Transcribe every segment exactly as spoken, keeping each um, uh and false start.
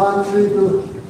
One, three, two.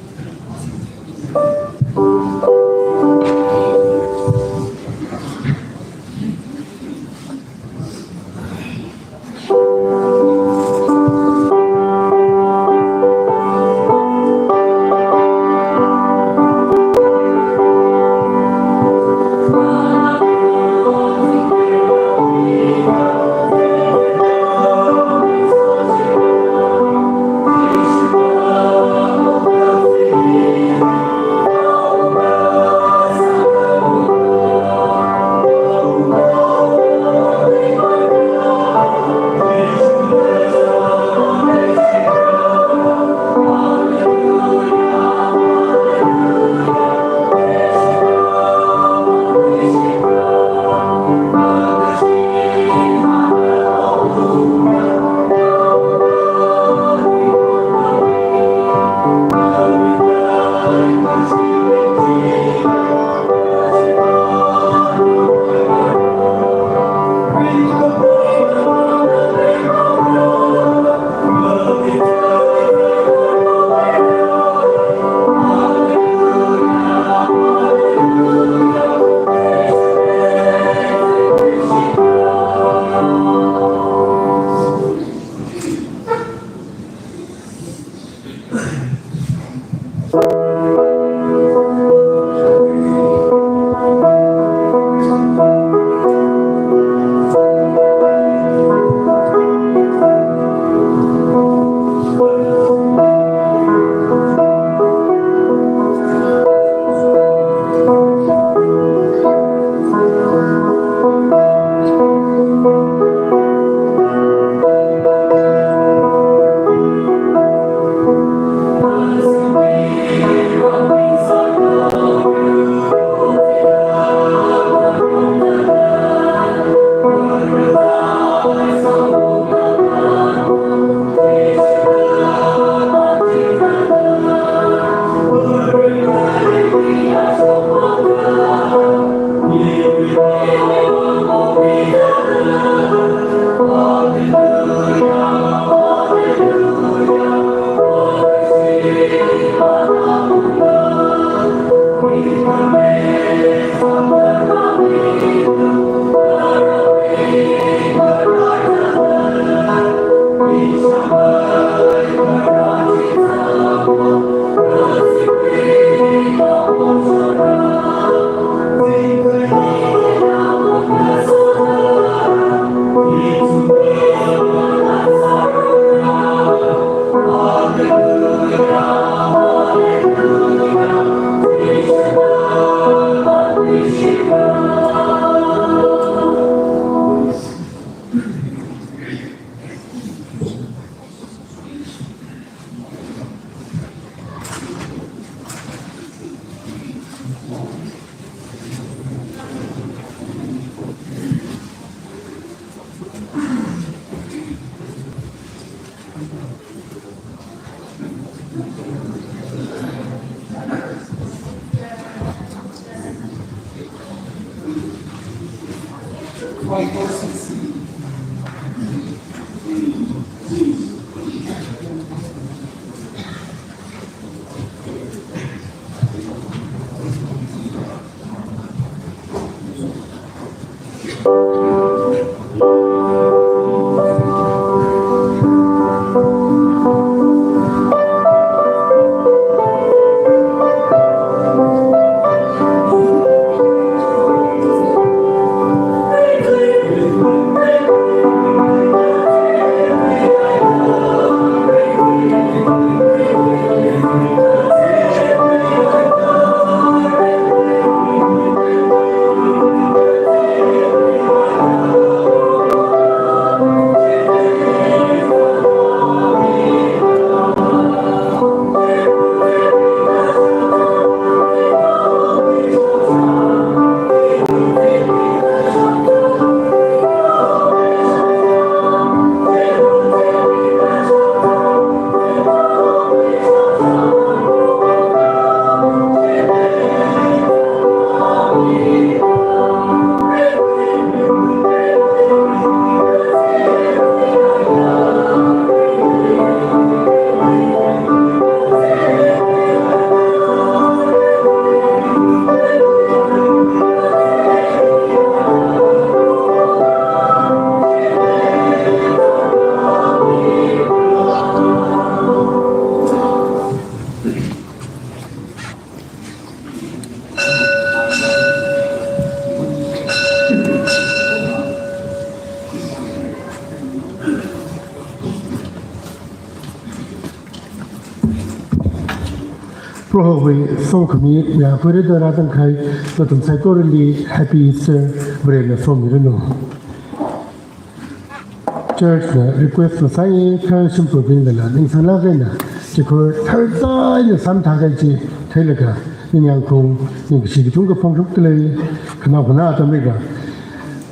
Prohowui sokhami, ya, Varena rāzangkahai nathum saikorali Happy Easter, Varena somiranu. Church na request masāya, kha shimkhur bingla ningsanglāk eina, chikhur tharzaina samthakai chi theilaga, ningyāng kaphung, ningkashi kachungkha phongshokdalei, khanao khanā atam leira.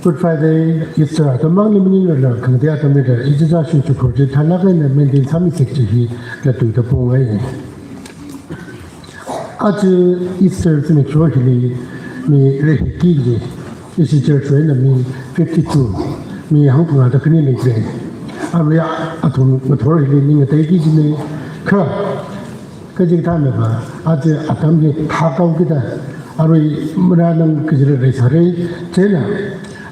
Good Friday, Easter atam mangli maningrarla, khangatei atam leira, ichichā shimkhur chi tharlāk eina maintain sāmisa kaji hi, katuida pongai. Aja Easter zimiksho hili mi reihiki kaji, ishi church wui eina mi fifty-two, mi hangphangā da khani leira. Arui athum ngathor hili mi ngateiki kajina, kha, kaji kathāna va, aja atam hi thākhaokida, arui marānang kajila leisāra, chieina,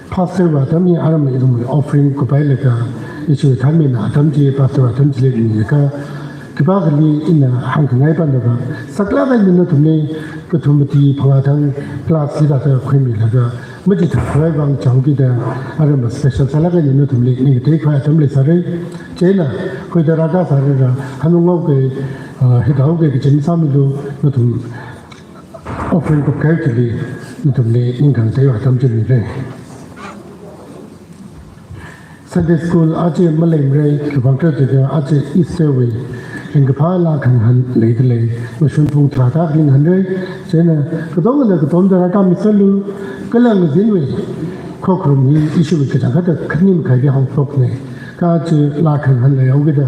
Pastor wui atam hi aram ithum offering kupailaga, ishi thanmina atam chi Pastor wui atam chili milaga, khipākhali ina hāngkhangai panda va, saklāk eina nathumli kathum mati phangā thang class chithāda khuimilaga, machithākhavai vang chaokida, aram special sālāk eina nathumli ningatei khavai atam leisāra, chieina, khuida rākasā rara, hanung ngaoke, ah, hithaoke kaji masāmilu, nathum offering kupkahai chili, nathumli ningkhangatei atam chi mira. Sunday school aja maleimara, khipāng khararchan aja Easter wui ringkaphā laa khangahān leidalei, mashun pung tharāda khangahānra, chieina katongana katomda rākāmisalu, kala ngazinwui khokharum hi ishiwui kachangkhatta khani makhaili haophokna, kha aja laa khangahān leihaokida,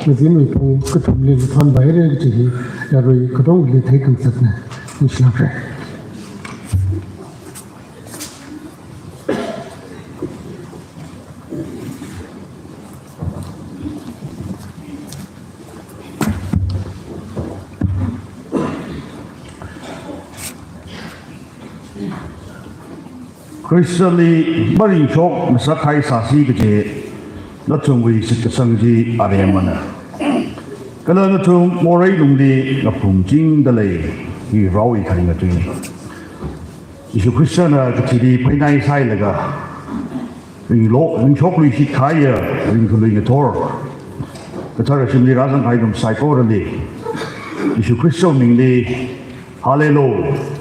ngazinwui pung kathumli ngathonpaira kaji hi, yarui katongali theikhangasakna, ningshilākra. Khristali maringshok masakhai sāsi kaji nachungwui shitkasang chi aremana. Kala nachung morei lungli ngaphungchingdalei hi raowi kharing atui. Jishu Khristana kathili phainai sāhailaga, ringlo, ringshokluishit kahaiya, ringkhalui ngathor, kathara shimli rāzangkahai nathum saikorali, Jishu Khristawui mingli, Hallelujah.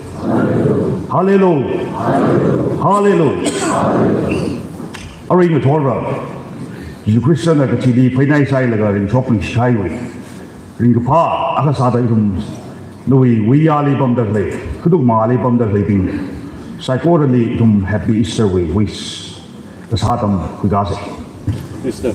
Hallelujah. Hallelujah. Arui ngathorva, Jishu Khristana kathili phainai sāhailaga ringshokluishit kahaiwui ringkaphā akha sāda ithum nawui wuiyāli pamda khalei, khatuk mangāli pamda khaleibing saikorali ithum Happy Easter wui wish kasā atam khuikāsa. Easter.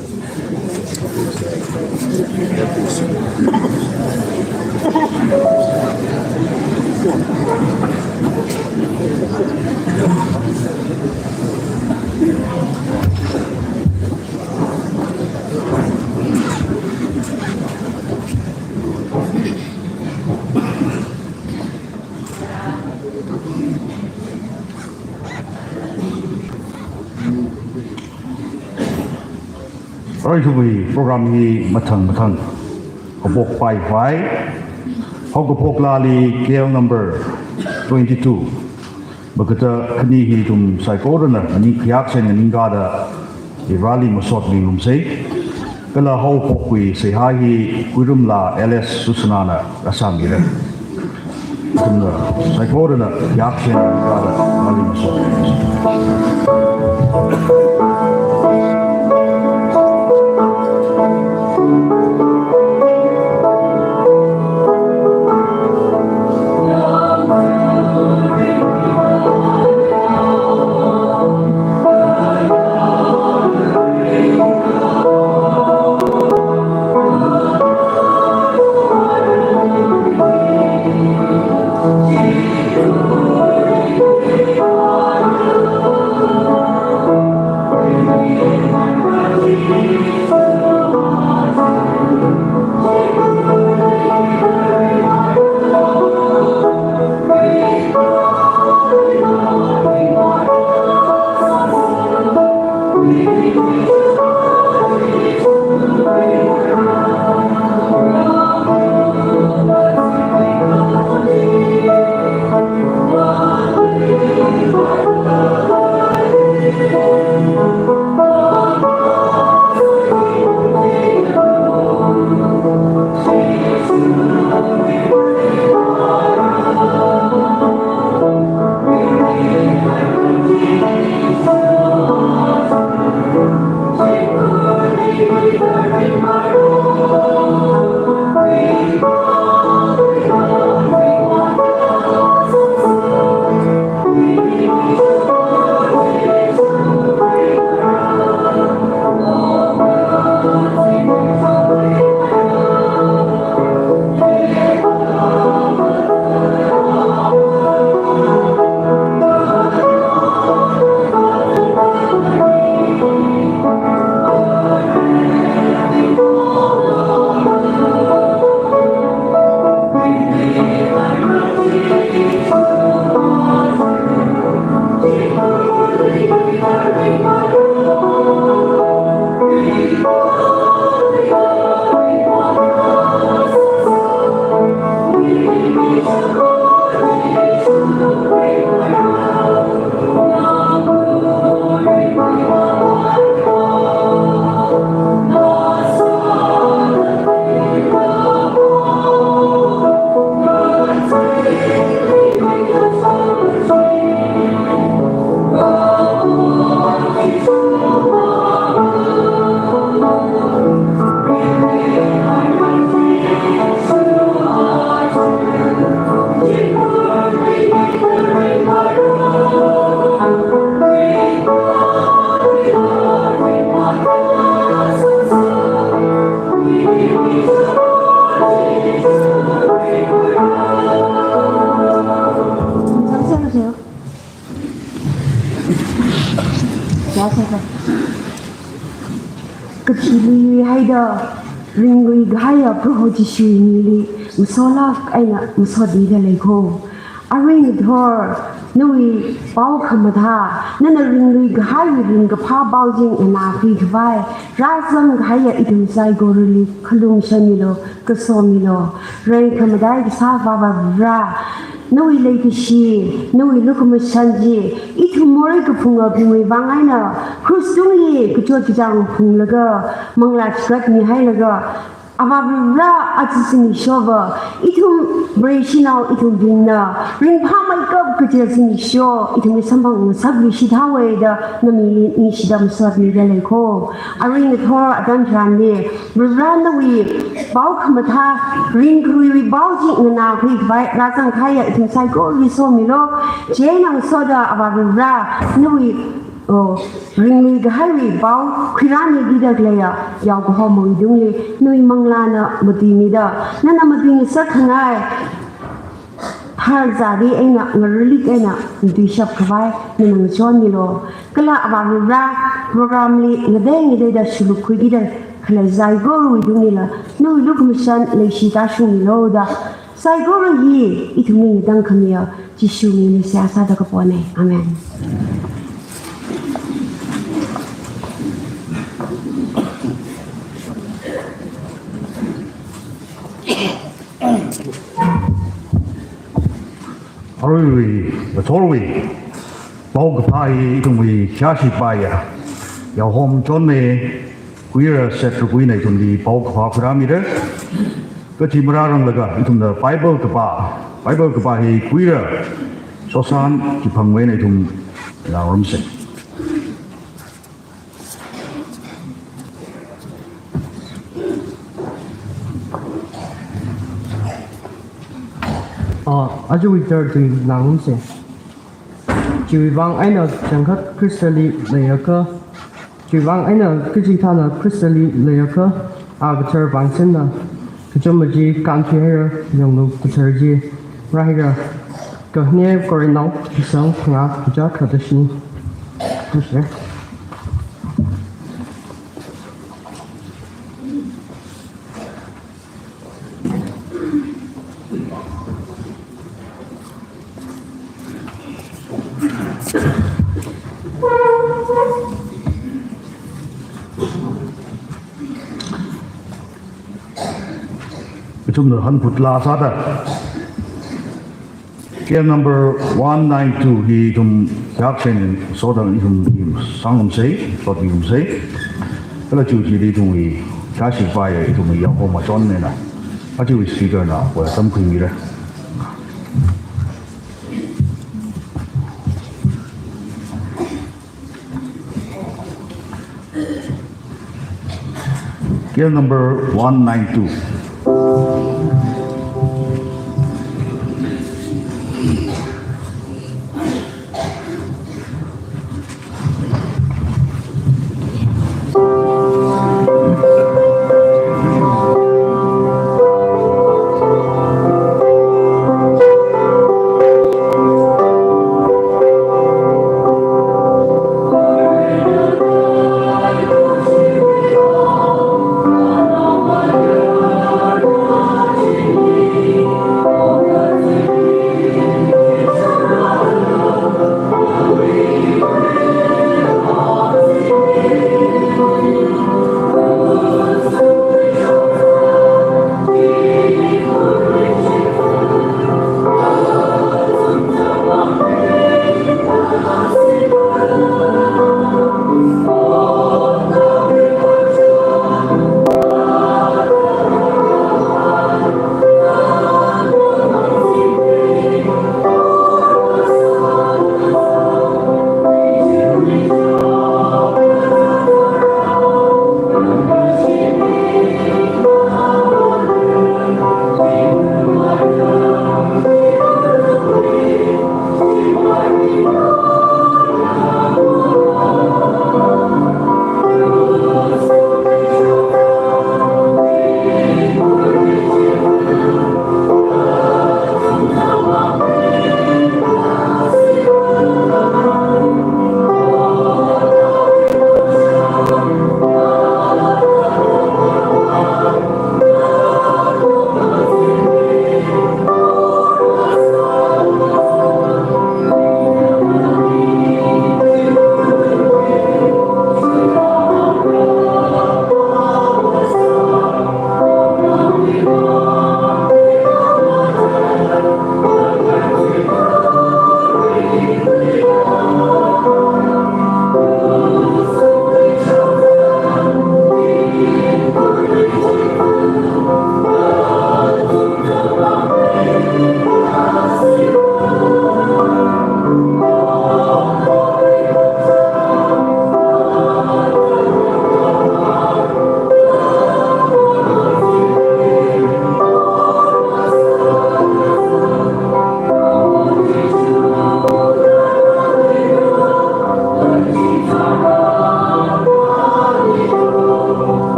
Aruithui program hi mathang mathang haophok paikhavai, haokaphok laali K L number twenty-two, makata khani hi ithum saikorana nganingkhayāksen nganingkāda Vareli masotmingarumsei. Kala haophokhui seihā hi Kuirumla L S Susanana rāsāmira. Ithumna saikorana khayāksen nganingkāda Vareli masot Kathi luihaida ringluikahaiya Proho Jishuwui mingli masolāk eina masotmida leiko. Arui ngathor nawui pao khamathā, nana ringluikahaiwui ringkaphā pao chi nganākhui khavai rāzangkahaiya ithum saikorali khalung shanmilu, kasomilu. Rai khamataiya kasā Avāva Vare, nawui leikashi, nawui lukhamashan chi ithum morei kaphunga bingwui vang eina krush tungli kachot kachāng phunglaga manglā chikatmihailaga, Avāva Vare, aja zimiksho va ithum Vareshinao ithumbingna ringphāmeikap kaji zimiksho ithumli samphang ngasakluishit haowa da nawui mingli ningshida masotmida leiko. Arui ngathor atam tharanli Vare, nawui pao khamathā ringkharuiwui pao chi nganākhui khavai rāzangkahaiya ithum saikorali somilu. Chieina ngasoda Avāva Vare, nawui Oh, ringluikahaiwui pao khuirāmida khaleiya, yaokahomawui tungli nawui manglāna matuimida, nana matuingasakkhangai tharzari eina ngaralik eina matuishapkhavai nana ngachonmilu. Kala Avā Varivara program li ngatei ngateida shuluk khuikida khalei saikorawui tunglila nawui lukhamashan leishi tāshungmilu da, saikora hi ithumli ngatangkhamiya Jishu mingli seihā sāda kapona. Amen. Aruiwui, ngathorwui paokaphā hi ithumwui khayāshi paiya Yaohom Johnna, Kuira Setra Kuina ithumli paokaphā khuirāmira. Kachi marāranglaga ithumna Bible kapā, Bible kapā hi Kuira Sosan Chiphangwuina ithum ngarumsa. Ah, ajawui church ngarumsa. Chiwui vang eina kachangkhat Khristali leiakha, chiwui vang eina kachikathāna Khristali leiakha, a kathar pāngsenna kachumma chi kānthuihaira, yanglu kathar chi rāhaira. Kakhane Korinth nao kasang phangā kachā kharada shini. Tushe. Ithumna hanphut laa sāda, K L number one nine two hi ithum khayākhaning soda ithum sāngarumsa, sotmikumsa. Kala chu chili ithumwui khayāshi paiya ithumwui Yaohom Johnna, aja speaker na welcome khuimira. K L number one nine two.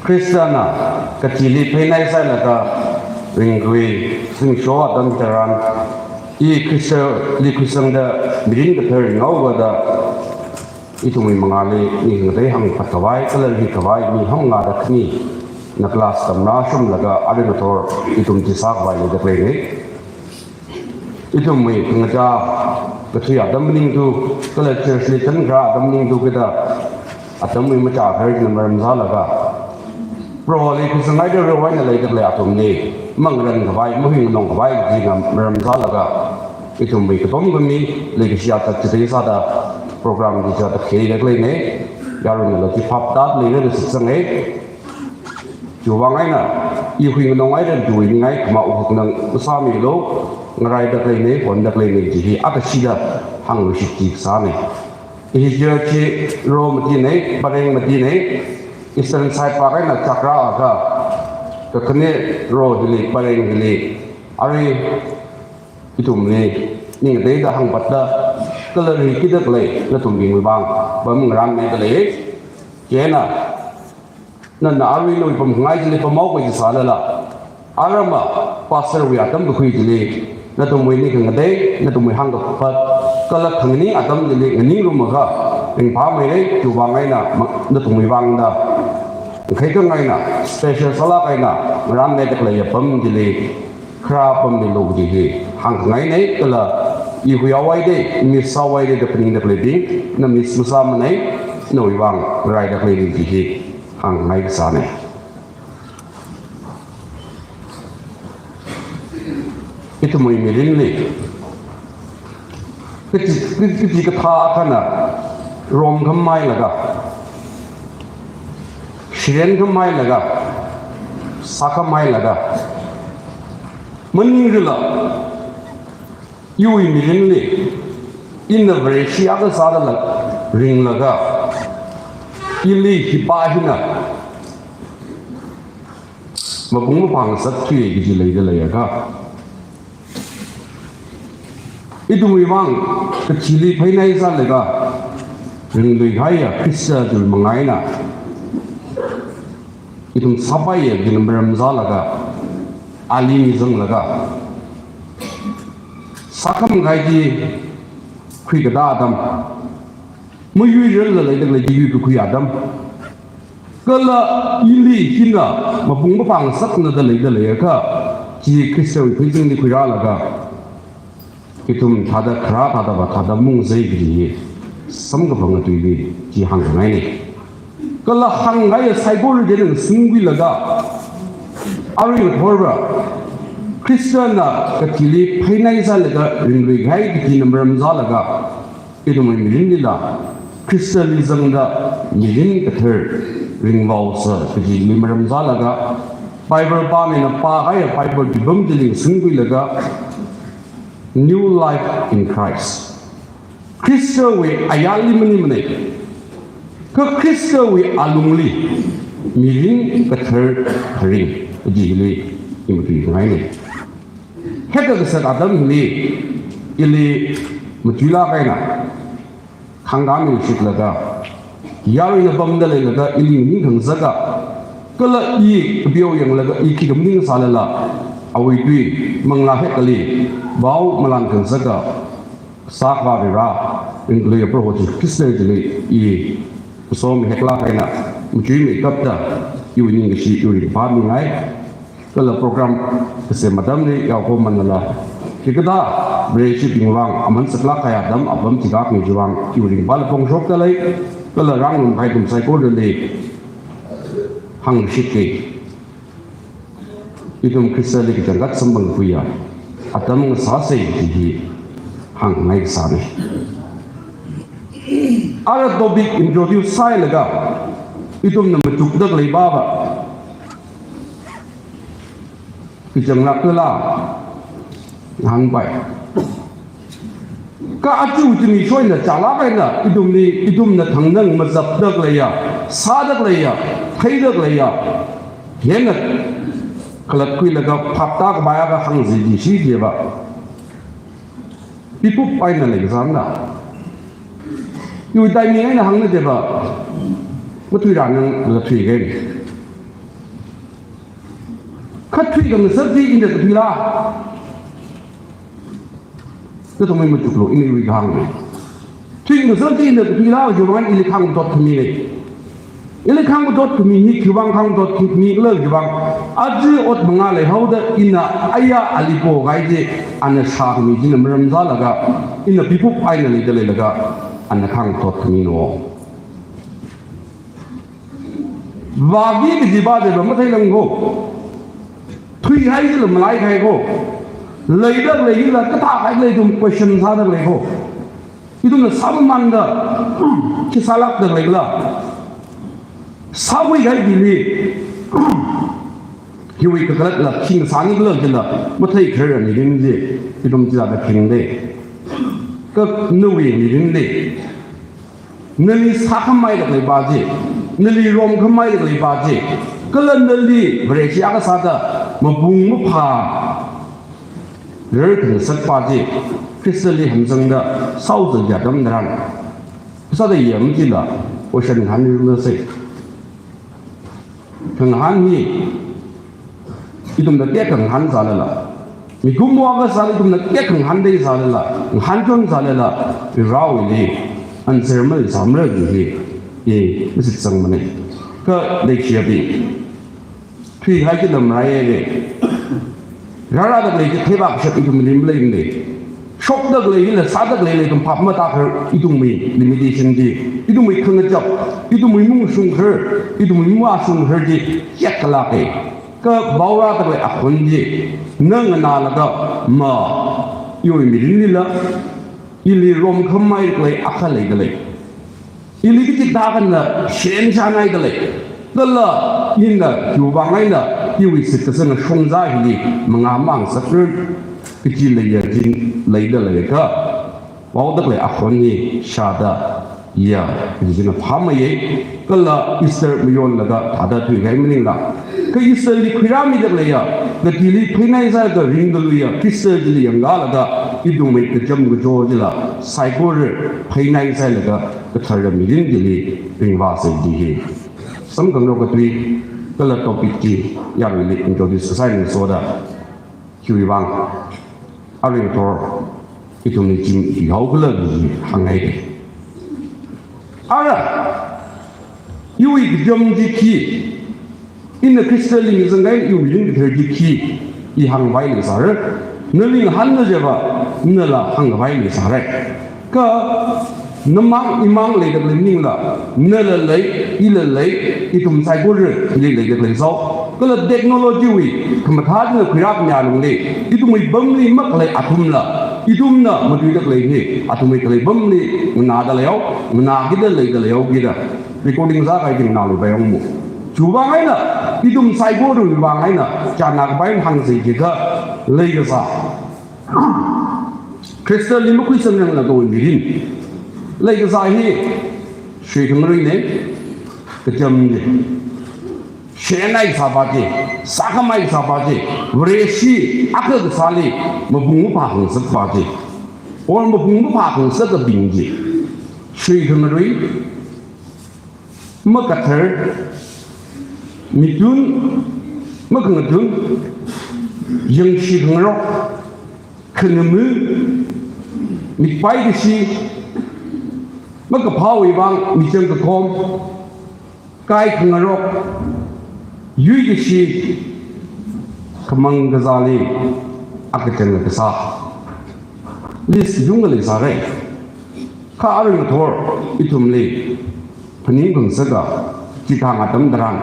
Khristana kachili pheinai sālaga ringkhui zingsho atam tharan, i Khristali khuisangda mirin kathar ngaokada, ithumwui mangāli ning ngatei hāngphat khavai, kala rik khavai mi hangmangāda khanina class tamrāshunglaga arui ngathor ithum chi sākhavai leida khaleina. Ithumwui khangachā kathui atam maningthu, kala church li thankharā atam maningthu kida, atamwui machā khararchina maram sālaga, Proholi khuisanghaida rao eina leida khalei athumli mangaran khavai, mahui nganong khavai kajina maram sālaga, ithumwui kapam khami leikashi otsak chithei sāda program chi sāda khuida khaleina. Yaruina la chi phap tat leira da shitsanga. Chiwui vang eina, i hui nganong eina tuiningai khamā wukhakna masāmilu, ngaraida khaleina, honda khaleina kaji hi akashida hāngluishit kasāna. I hi church hi rao matina, pareng matina, Eastern side pāk eina chakra akha, kakhane rao hili, pareng hili, arui ithumli ning ngateida hāngphatda, kala rik kida khalei nathumbingwui vang pam ngarānmeida lei. Chieina, nana arui nawui pamkhangai chili pamhaoki kaji sālala, aramma pastor wui atam kakhui chili, nathumwui ning khangatei, nathumwui hāngkaphat, kala khanganing atam chili nganingrumkha, ringphāmeira. Chiwui vang eina ma-, nathumwui vangda ngakhai khangai eina, special sālāk eina ngarānmeida khalei apam chili, kharā apam milu kaji hi hāngkhangaina. Kala i huihaowa da, miss sāhaowa da phaningda khaleibing, na miss masāmana, nawui vang ngaraida khaleina kaji hi hāngngai kasāna. Ithumwui mirinli kachi-, kachi-, kachikathā akhana romkham mailaga, shirenkham mailaga, sākham mailaga, maningrila, iwui mirinli ina Vareshi akha sādala ringlaga, ili hipa hina mapung maphā ngasakthuiya kaji leida leiakha, ithumwui vang kachili pheinai sālaga ringluikahaiya Khrista chiwui manga eina ithum sāpaiya kajina maram sālaga, ali mi zanglaga, sākham kahai chi khuikatā atam, mayuirarla leida khalei chi yuikakhui atam, kala ili hina mapung maphā ngasakna da leida leiakha, chi Khristawui pheizingli khuirālaga, ithum thāda kharā, thādava thāda mungzai kaji hi samkaphang atuili chi hāngkhangaina. Kala hāngngaiya saikora chieina singkhuilaga, arui ngathorva Khristana kachili pheinai sālaga ringluikahai kajina maram sālaga, ithumwui mirinlila Khristali zangda mirin kathar ringvaosa kajili maram sālaga, Bible pāmina pākahaiya Bible chipam chili singkhuilaga, New life in Christ. Khristawui ayarli maningmana, kha Khristawui alungli mirin kathar kharing kajili i matuingaina. Hekta kasak atam hili ili matuilāk eina khangkāmi shitlaga, yaruina pamda leilaga ili ning khangasaka, kala i kapeo yanglaga i khikha maning sālala, awui tui manglā hekkali vao malan khangasaka, sākhavai rā, ringluiya Proho Jesu Khrista chili i kasom heklāk eina machuimeikapta, iwui ningkashi iwui ringphāmingai. Kala program kasem atamli yaokho manala, khikathā Vareshibing vang aman saklāk kahai atam apam chikakmi chiwui vang iwui ringphāla phongshokta lei, kala rāngarum kahai ithum saikorali hāngshitki, ithum Khristali kachangkhat samphangkhuiya atam ngasāsa kaji hi hāngngai kasāna. Ara topic introduce sāhailaga, ithumna machukda khalei pava kachang lākla hāngpai. Kha aja zimiksho eina chālāk eina ithumli, ithumna thangna mazapda khaleiya, sāda khaleiya, theida khaleiya, hieina khalatkhuilaga phaptākhavai akha hāngzai jishi jiva, pipuk eina leikasāna. Iwui timing eina hāngna jiva, mathuirānang, la thuikei. Kha thuikhangasak chi ina kathuila? Kathumwui machuklu, ina iwui kahāngna. Thuikhangasak chi ina kathuila, chiwuivang ili khangmatot khamina. Ili khangmatot khami hi, khiwuivang khangmatot khami khala chiwuivang, aja ot mangā leihaoda ina aya ali pokai chi, ana shākhami china maram sālaga, ina pipuk eina leida leilaga, ana khangmatot khamina. Vāki kajiva chiva matheilāngko. Thuihai chila malaikhaiko. Leida leila kathā kahai lei ithum question sāda leiko. Ithumna sāmamānda khi sālākda leikhala? Sākhuikahai bingli hiwui kakhalatla khi sāni khala chila matheikharar mirin chi ithum chila da khingde. Kha nawui mirinli, nali sākhamei da leiva chi, nali romkhamei da leiva chi, kala nali Vareshi akha sāda mapung maphā rarkhangasakva chi, Khristali hamsangda sāuzangki atam tharan, sāda yam chila, ocean han rilna sai. Khangahān hi, ithumna tekha ngahān sālala, mikumo akha sālala ithumna tekha ngahān dei sālala, ngahānchon sālala, Varewuili answer maleisāmara kaji hi, i mashitsangmana. Kha leikashiyabing, thuihai chila maraiya. Rārāda khalei chi theivākashap ithumli maleimana. Shokda khalei hila sāda khaleila ithum phap matākhar, ithumwui limitation chi, ithumwui khangachap, ithumwui mungshungkhar, ithumwui mavāshungkhar chi kayākha lāka. Kha vaorāda khalei akhon chi, na nganālaga ma, iwui mirinlila, ili romkhamei khalei akha leida lei. Ili kachithā akhana shenchānhaida lei. Kala ina khiwuivang eina iwui shitkasanga shongza hili mangā mangasakra kaji leiya jin leida leiakha, vaoda khalei akhon hi shāda ya, kajina phāmeiya, kala Easter mayonlaga thāda thuikahai maningla. Kha Easter li khuirāmida leiya, katili phainai sālaga ringkaluiya Khrista chili yanglaga, ithumwui kacham kacho chila saikora phainai sālaga, kathara mirin chili ringvāsa kaji hi samkhangarok katui kala topic chi yaruili introduce kasā ngasoda, khiwuivang aring thor ithumli chim ihao khala kaji hānghaida. Ara, iwui kacham chi khi, ina Khristali mizangngai iwui mirin kathar chi khi, i hāngkhavai leisāra. Nali ngahānna chiva, nala hāngkhavai leisāra. Kha namang imang leida khalei maningla, nala lei, ila lei, ithum saikorali leida khalei sāo. Kala technology wui khamathā china khuirākhami alungli, ithumwui pamli makhalei athumla, ithumna matuida khalei hi athumwui khalei pamli nganāda leihao, nganākida leida leihao kida recording sākahai chi nganāluipai ungmo. Chiwuivang eina, ithum saikorawui vang eina chānna kapai hāngsa jiakha, leikasā, Khristali makhuisangranglaga kawui mirin. Leikasā hi shuikhangaruina, kacham chi. Shenhai kasāva chi, sākhamei kasāva chi, Vareshi akha kasāli mapung maphā khangasakva chi, or mapung maphā khangasakabing chi, shuikhangarui, makathar, mitun, makhangatun, yangshi khangarok, khangama, mikpai kashi, makaphāwui vang michang kakhom, kai khangarok, yui kashi, khamang kazāli akachang kasā. List yungkha leisāra. Kha aring ngathor ithumli phaning khangasaka chithang atam tharan,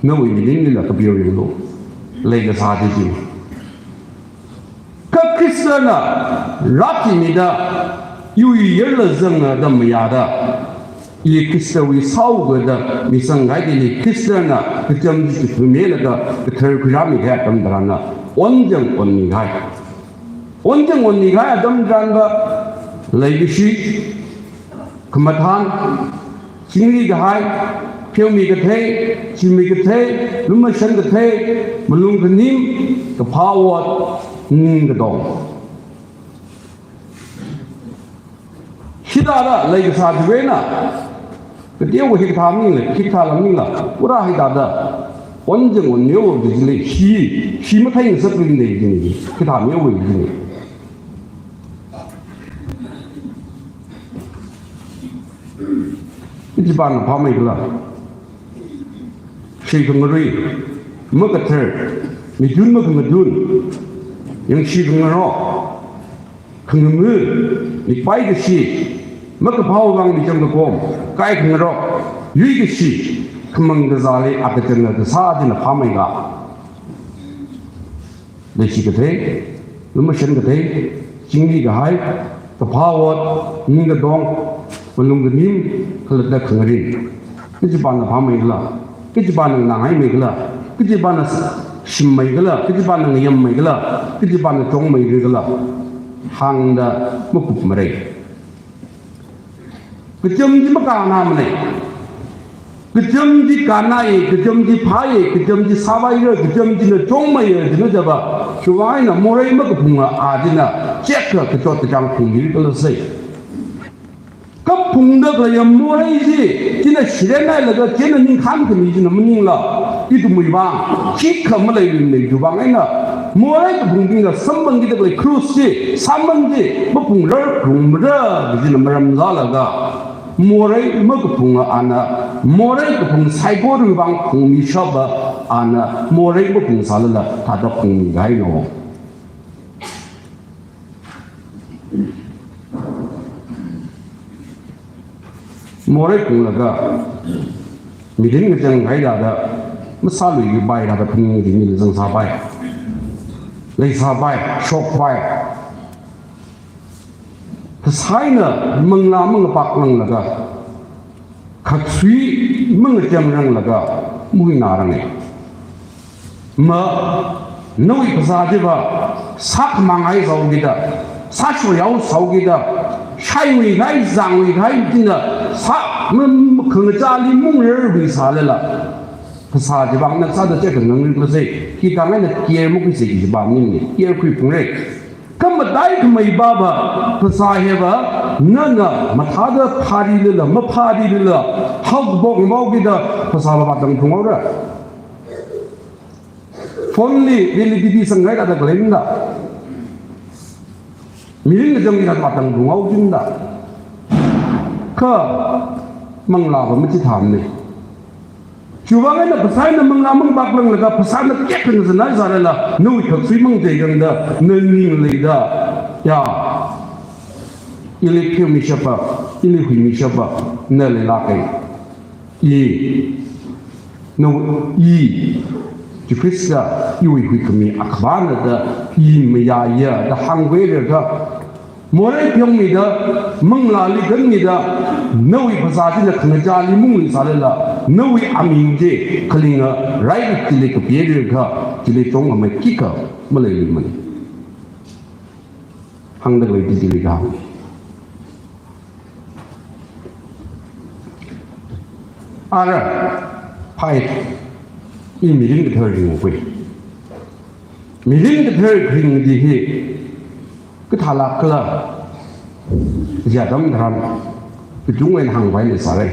nawui mirinlila kapiu ringlu. Leikasā chi chi. Kha Khristana rāthuimida, iwui yarla zanga da mayāda, i Khristawui sāuka da misangkahai chili Khristana kacham chi chithumelaga kathar khuirāmikahai atam tharanna, onchang onmikahai. Onchang onmikahai atam tharanva, leikashi, khamathān, chingri kahai, pheomi kathei, chimmi kathei, lumashan kathei, malung khanim, kaphā ot, ning katong. Hithāda leikasā chiwui eina, kateokha hikathā maningla, hikathā lam maningla, pura hithāda Onjang onmeowa jijili, shi, shi matheingasakrin da jini, kathāmeowa jini. Kachipāna phāmeikhala? Shikhangarui, makathar, mithun makhangathun, yangshi khangarok, khangamu, mikpai kashi, makaphāwui vang micham kakom, kai khangarok, yui kashi, khamang kazāli akachanga kasā china phāmeika? Leishi kathei, lumashan kathei, chingri kahai, kaphā ot, ning katong, malung kanim, khalatta khangarin. Kachipāna phāmeikhala? Kachipāna nganāngmeikhala? Kachipāna s-, shimmeikhala? Kachipāna ngayammeikhala? Kachipāna chongmeirakhala? Hāngda makupmara. Kacham chi makannāmana. Kacham chi kannāya, kacham chi phāya, kacham chi sāvaira, kacham china chongmeiya, china java. Chiwui vang eina morei makaphunga a china, chekha kachot kachāng phungmirakhala sai. Kaphungda khaleiya morei chi, china shiren hailaga, china ningkhān khami china maningla, ithumwui vang, khikha maleiluimana. Chiwui vang eina, morei kaphungbingna samphang kida khalei cross chi, sāman chi, maphungrar, phungmara, china maram sālaga, morei makaphunga ana, morei kaphung saikorawui vang phungmishapa ana, morei maphungsālala, thāda phungmihaina. Morei phunglaga, mirin ngachang haida da, masāluipai da da phungmi dingli zangsāpai. Leisāpai, shokpai. Phasā eina manglā mangapak langlaga, khaksui mangachang ranglaga, muinaranga. Ma, nawui phasā chiva, sākhamang hai sāhaokida, sāshoyao sāhaokida, shaiwui hai, zangwui hai, china, sā, ma, ma, khangachāli mungrarwui sālala. Phasā chiva, na sāda chekha ngangrikhala sai, hithāng eina care makhuisei kajipa maningmana, care khuiphungra. Kha mataikhamei pava, phasā hiva, nana mathāda phārilala, maphārilala, haokaphok mahaokida, phasā pava tangphunghaora. Phone li validity sanghai da da khalei da. Mirin ngachang hithāda tangphunghao jida. Kha manglāva machithāmana. Chiwui vang eina phasā eina manglā mangapak langlaga phasāna kek khangasanai sālala, nawui khaksui mangateikangda, na ning leida, ya, ili pheomishapa, ili huimishapa, na leilāka. I, na, i, Jishu Khrista, iwui huikhami akhavāna da, i mayāya da hāngkhuilaga, morei pheomida, manglāli kanmida, nawui phasā china khangachāli mungli sālala, nawui aming chi khalinga rai chili kapilaga, chili chongkhamei khikha maleiluimana. Hāngda khalei chi chili kahāng. Ara, phai, i mirin kathar ringkhui. Mirin kathar ringdi hi, kathālākkhala, kaji atam tharan, kachungkha eina hāngpai leisāra.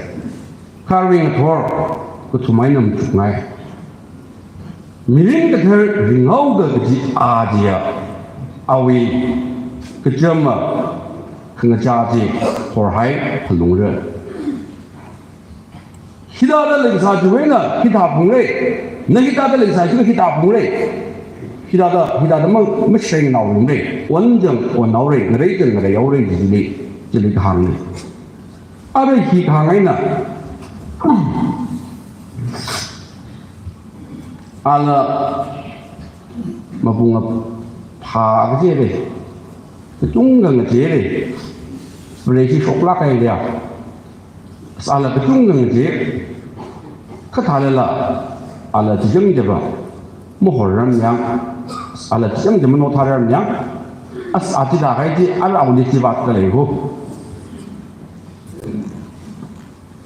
Kha ringathor, kathum eina machukngai. Mirin kathar ringhaoda kaji a chiya, awui kachama khangachā chi horhai phalungra. Hithāda leisā chiwui eina hithā phungra. Na hithāda leisā chiwui eina hithā phungra. Hithāda, hithāda mang, masheng naolungra. Onjang onhaora, ngareijang ngareihaora, chili, chili kahāngna. Ara hi kahāng eina. Ala mapung aphā kachira. Kachungkha ngachira. Spray chi shoklāk kahai da. Ala kachungkha ngache. Kathālala. Ala chijang jaba. Mahorram yang. Ala chijang jaba nothārram yang. As ati da kai ti ala auli ti bat kalei ho.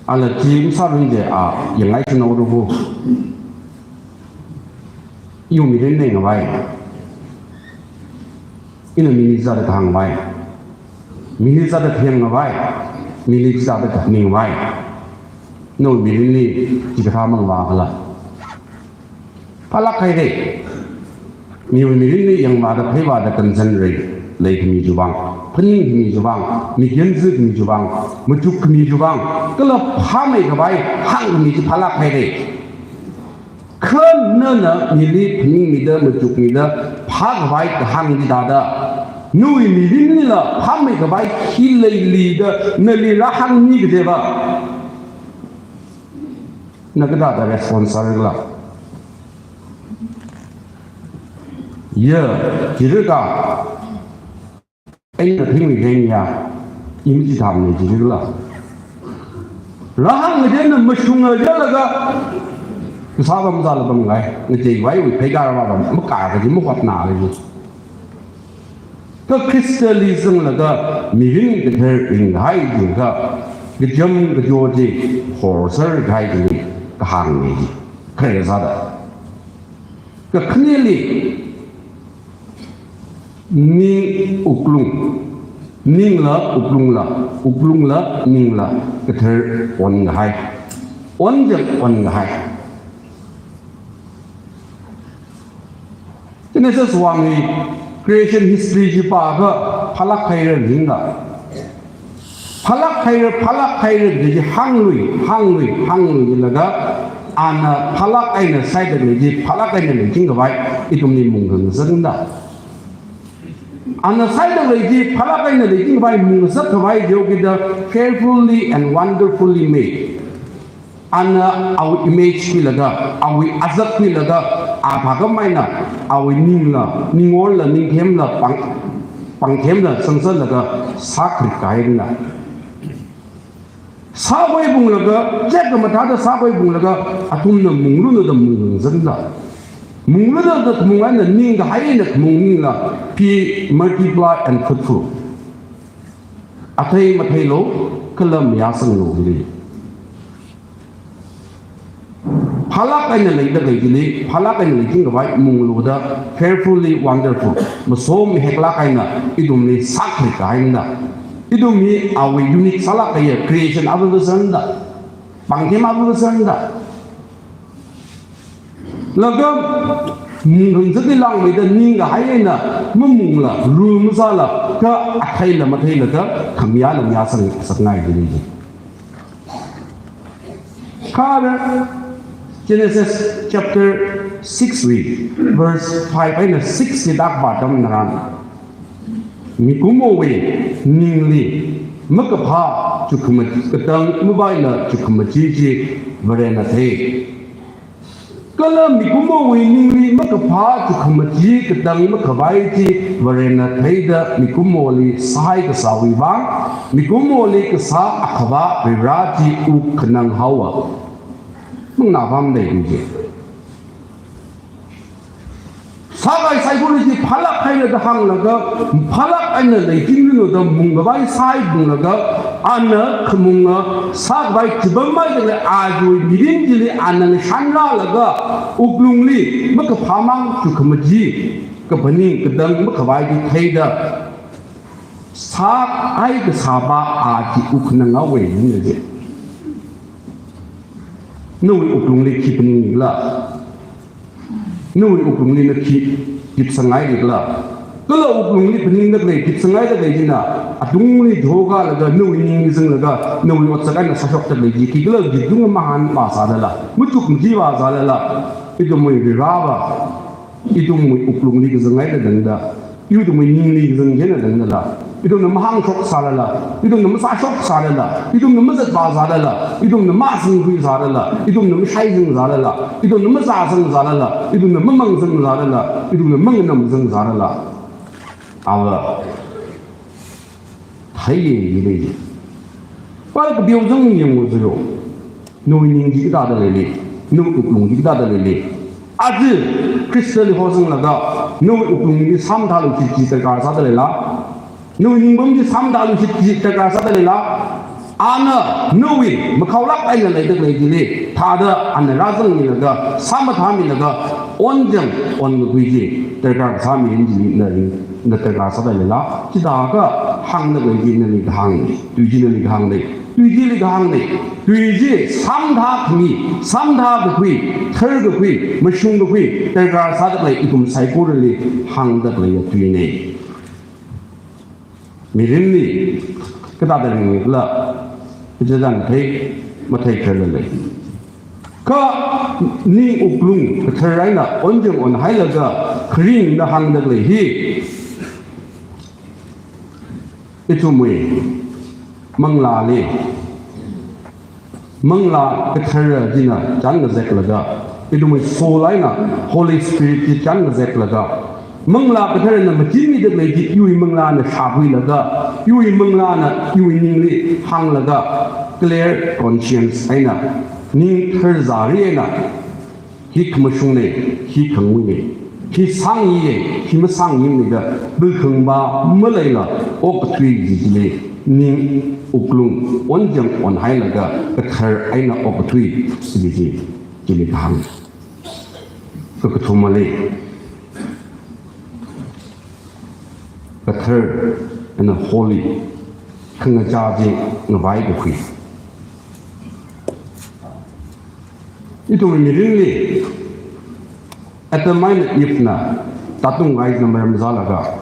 Ala chi masārin de a, yangai chino ruhu. Iwui mirin ne ngavai. Ina mili zada kahāng ngavai. Mili zada theng ngavai. Mili zada kahāng ngavai. Nawui mirinli chikathā mang vākhala. Phalāk haira. Miwui mirinli yangvāda pheiwāda kanzan rai, lei khami chiwui vang, phaning khami chiwui vang, mikyanzi khami chiwui vang, machuk khami chiwui vang, kala phāmei khavai hāng khami chi phalāk haira. Kha nana mili phaningmida, machukmida, phākhavai kahāng chi thāda, nawui mirinlila phāmei khavai khi leili da nali rāhāngmi kajiva, na kathāda response sāra khala? Ya, jirika, eina thingwui rengya, i machithāmana jira khala? Rāhāng ngacheina mashunga jilaga, kasā pam zala pamngai, ngacheivaiwui pheikar va pam, makā kaji, mahotna kaji. Kha Khristali zanglaga mirin kathar ringkahai jikha, kacham kacho chi horser kahai chi kahāngna ji. Khare sāda. Kakhaneli, ning wuklung, ningla wuklungla, wuklungla ningla kathar onkahai. Onchang onkahai. Genesis one wui creation history chi pākha phalāk haira ningla. Phalāk haira, phalāk haira da chi hānglui, hānglui, hāngluilaga, ana phalāk eina sāda khalei chi phalāk eina leiching khavai ithumli mungngasakna. Ana sāda khalei chi phalāk eina leiching khavai mungngasak khavai jihaokida, fearfully and wonderfully made. Ana awui image khuilaga, awui azak khuilaga, a phākhamei eina, awui ningla, ningorla, ningthemla, pāng, pāngthemla sangsanlaga sākhrit kahaina. Sākhui phunglaga, chek kamathāda sākhui phunglaga, athumna munglula da mungngasakna. Munglula da khamung eina ningkahai eina khamung ningla, be multiply and fruitful. Athei matheilu, kala mayāsanglu jili. Phalāk eina leida khalei jili, phalāk eina leiching khavai munglu da, fearfully wonderful. Masom maheklāk eina ithumli sākhrit kahaina. Ithum hi awui unique sālāk kahaiya creation ava kasāna da. Pāngthem ava kasāna da. Laga, mungngasakki langmeida ningkahai eina mamungla, rule masāla, kha atheila matheila kha, khamayāla mayāsang, sangngai jili. Kha ara Genesis chapter six wui, verse five eina six li tak pātam tharan, mikumowui ningli makaphā chukhama-, katang mavaila chukhamaja chi Varena thei. Kala mikumowui ningli makaphā chukhamaja katang makhavai chi Varena theida mikumoli sāhai kasāwui vang, mikumoli kasā Akhava Varivara chi wukkhanang haowa. Manganā pamda lei chi. Sākahai saikora chi phalāk haira da hānglaga, phalāk eina leichingranu da mungkhavai sāhai phunglaga, ana khamunga sākhavai chipammeida khalei awui mirin chili ana ngashanrālaga, wuklungli makaphāmang chukhamaja, kaphaning katang makhavai chi theida, sāhai kasāva a chi wukkhanang haowa na ji. Nawui wuklungli khi phaningkhala? Nawui wuklungli na khi tipsangngaikhala? Kala wuklungli phaningda khalei, tipsangngaida khalei china, atungli thokalaga, nawui ningli zanglaga, nawui otsak eina sāshokda khalei chi khikhala, ithum mahān masādala, machuk maji masādala, ithumwui Varivara, ithumwui wuklungli kazang eina tangda, ithumwui ningli kazang eina tangdala, ithumna mahāngshok sālala, ithumna masāshok sālala, ithumna mazat masālala, ithumna masingkhui sālala, ithumna mashaisang sālala, ithumna mazāsang sālala, ithumna mamāngsang sālala, ithumna manganamsang sālala, ava theiya jilei. Pal kapiao zang yanglu jilu. Nawui ning chi kathāda leili, nawui wuklung chi kathāda leili. Aja Khristali hozanglaga, nawui wuklung chi sāmathāluishit chi darkar sāda leila? Nawui ningpam chi sāmathāluishit chi darkar sāda leila? Ana nawui makhaolāk eina leida khalei chili thāda ana rāzangmilaga, sāmathāmilaga, onchang onkakhui chi darkar sāmi jina, na darkar sāda leila? Chithākha hāngda khalei chi nali kahāng, tui chi nali kahāng lei. Tui chili kahāngna, tui chi samtha khami, samtha kakhui, thar kakhui, mashung kakhui, darkar sāda khalei ithum saikorali hāngda khaleiya tuina. Mirinli kathāda ringkhala, ichichān mathei, matheikhararla lei. Kha ning wuklung kathar eina onchang onhailaga kharing da hāngda khalei hi ithumwui manglāli, Manglā Kathara china chānkazaklaga, ithumwui soul eina Holy Spirit chi chānkazaklaga, Manglā Katharana machinmida khalei chi iwui manglāna shākhuilaga, iwui manglāna iwui ningli hānglaga, clear conscience eina, ning tharzari eina, hi khamashungna, hi khanguina, hi sāngiya, hi masāngimana da, bilkhangva maleila, okathui chi chili, ning wuklung onchang onhailaga, kathar eina okathui chi chi, chili kahāng. Kakathumali, kathar eina holy, khangachā chi ngavai kakhui. Ithum mirinli, Adam eina Eve na tātung kahai china maram sālaga,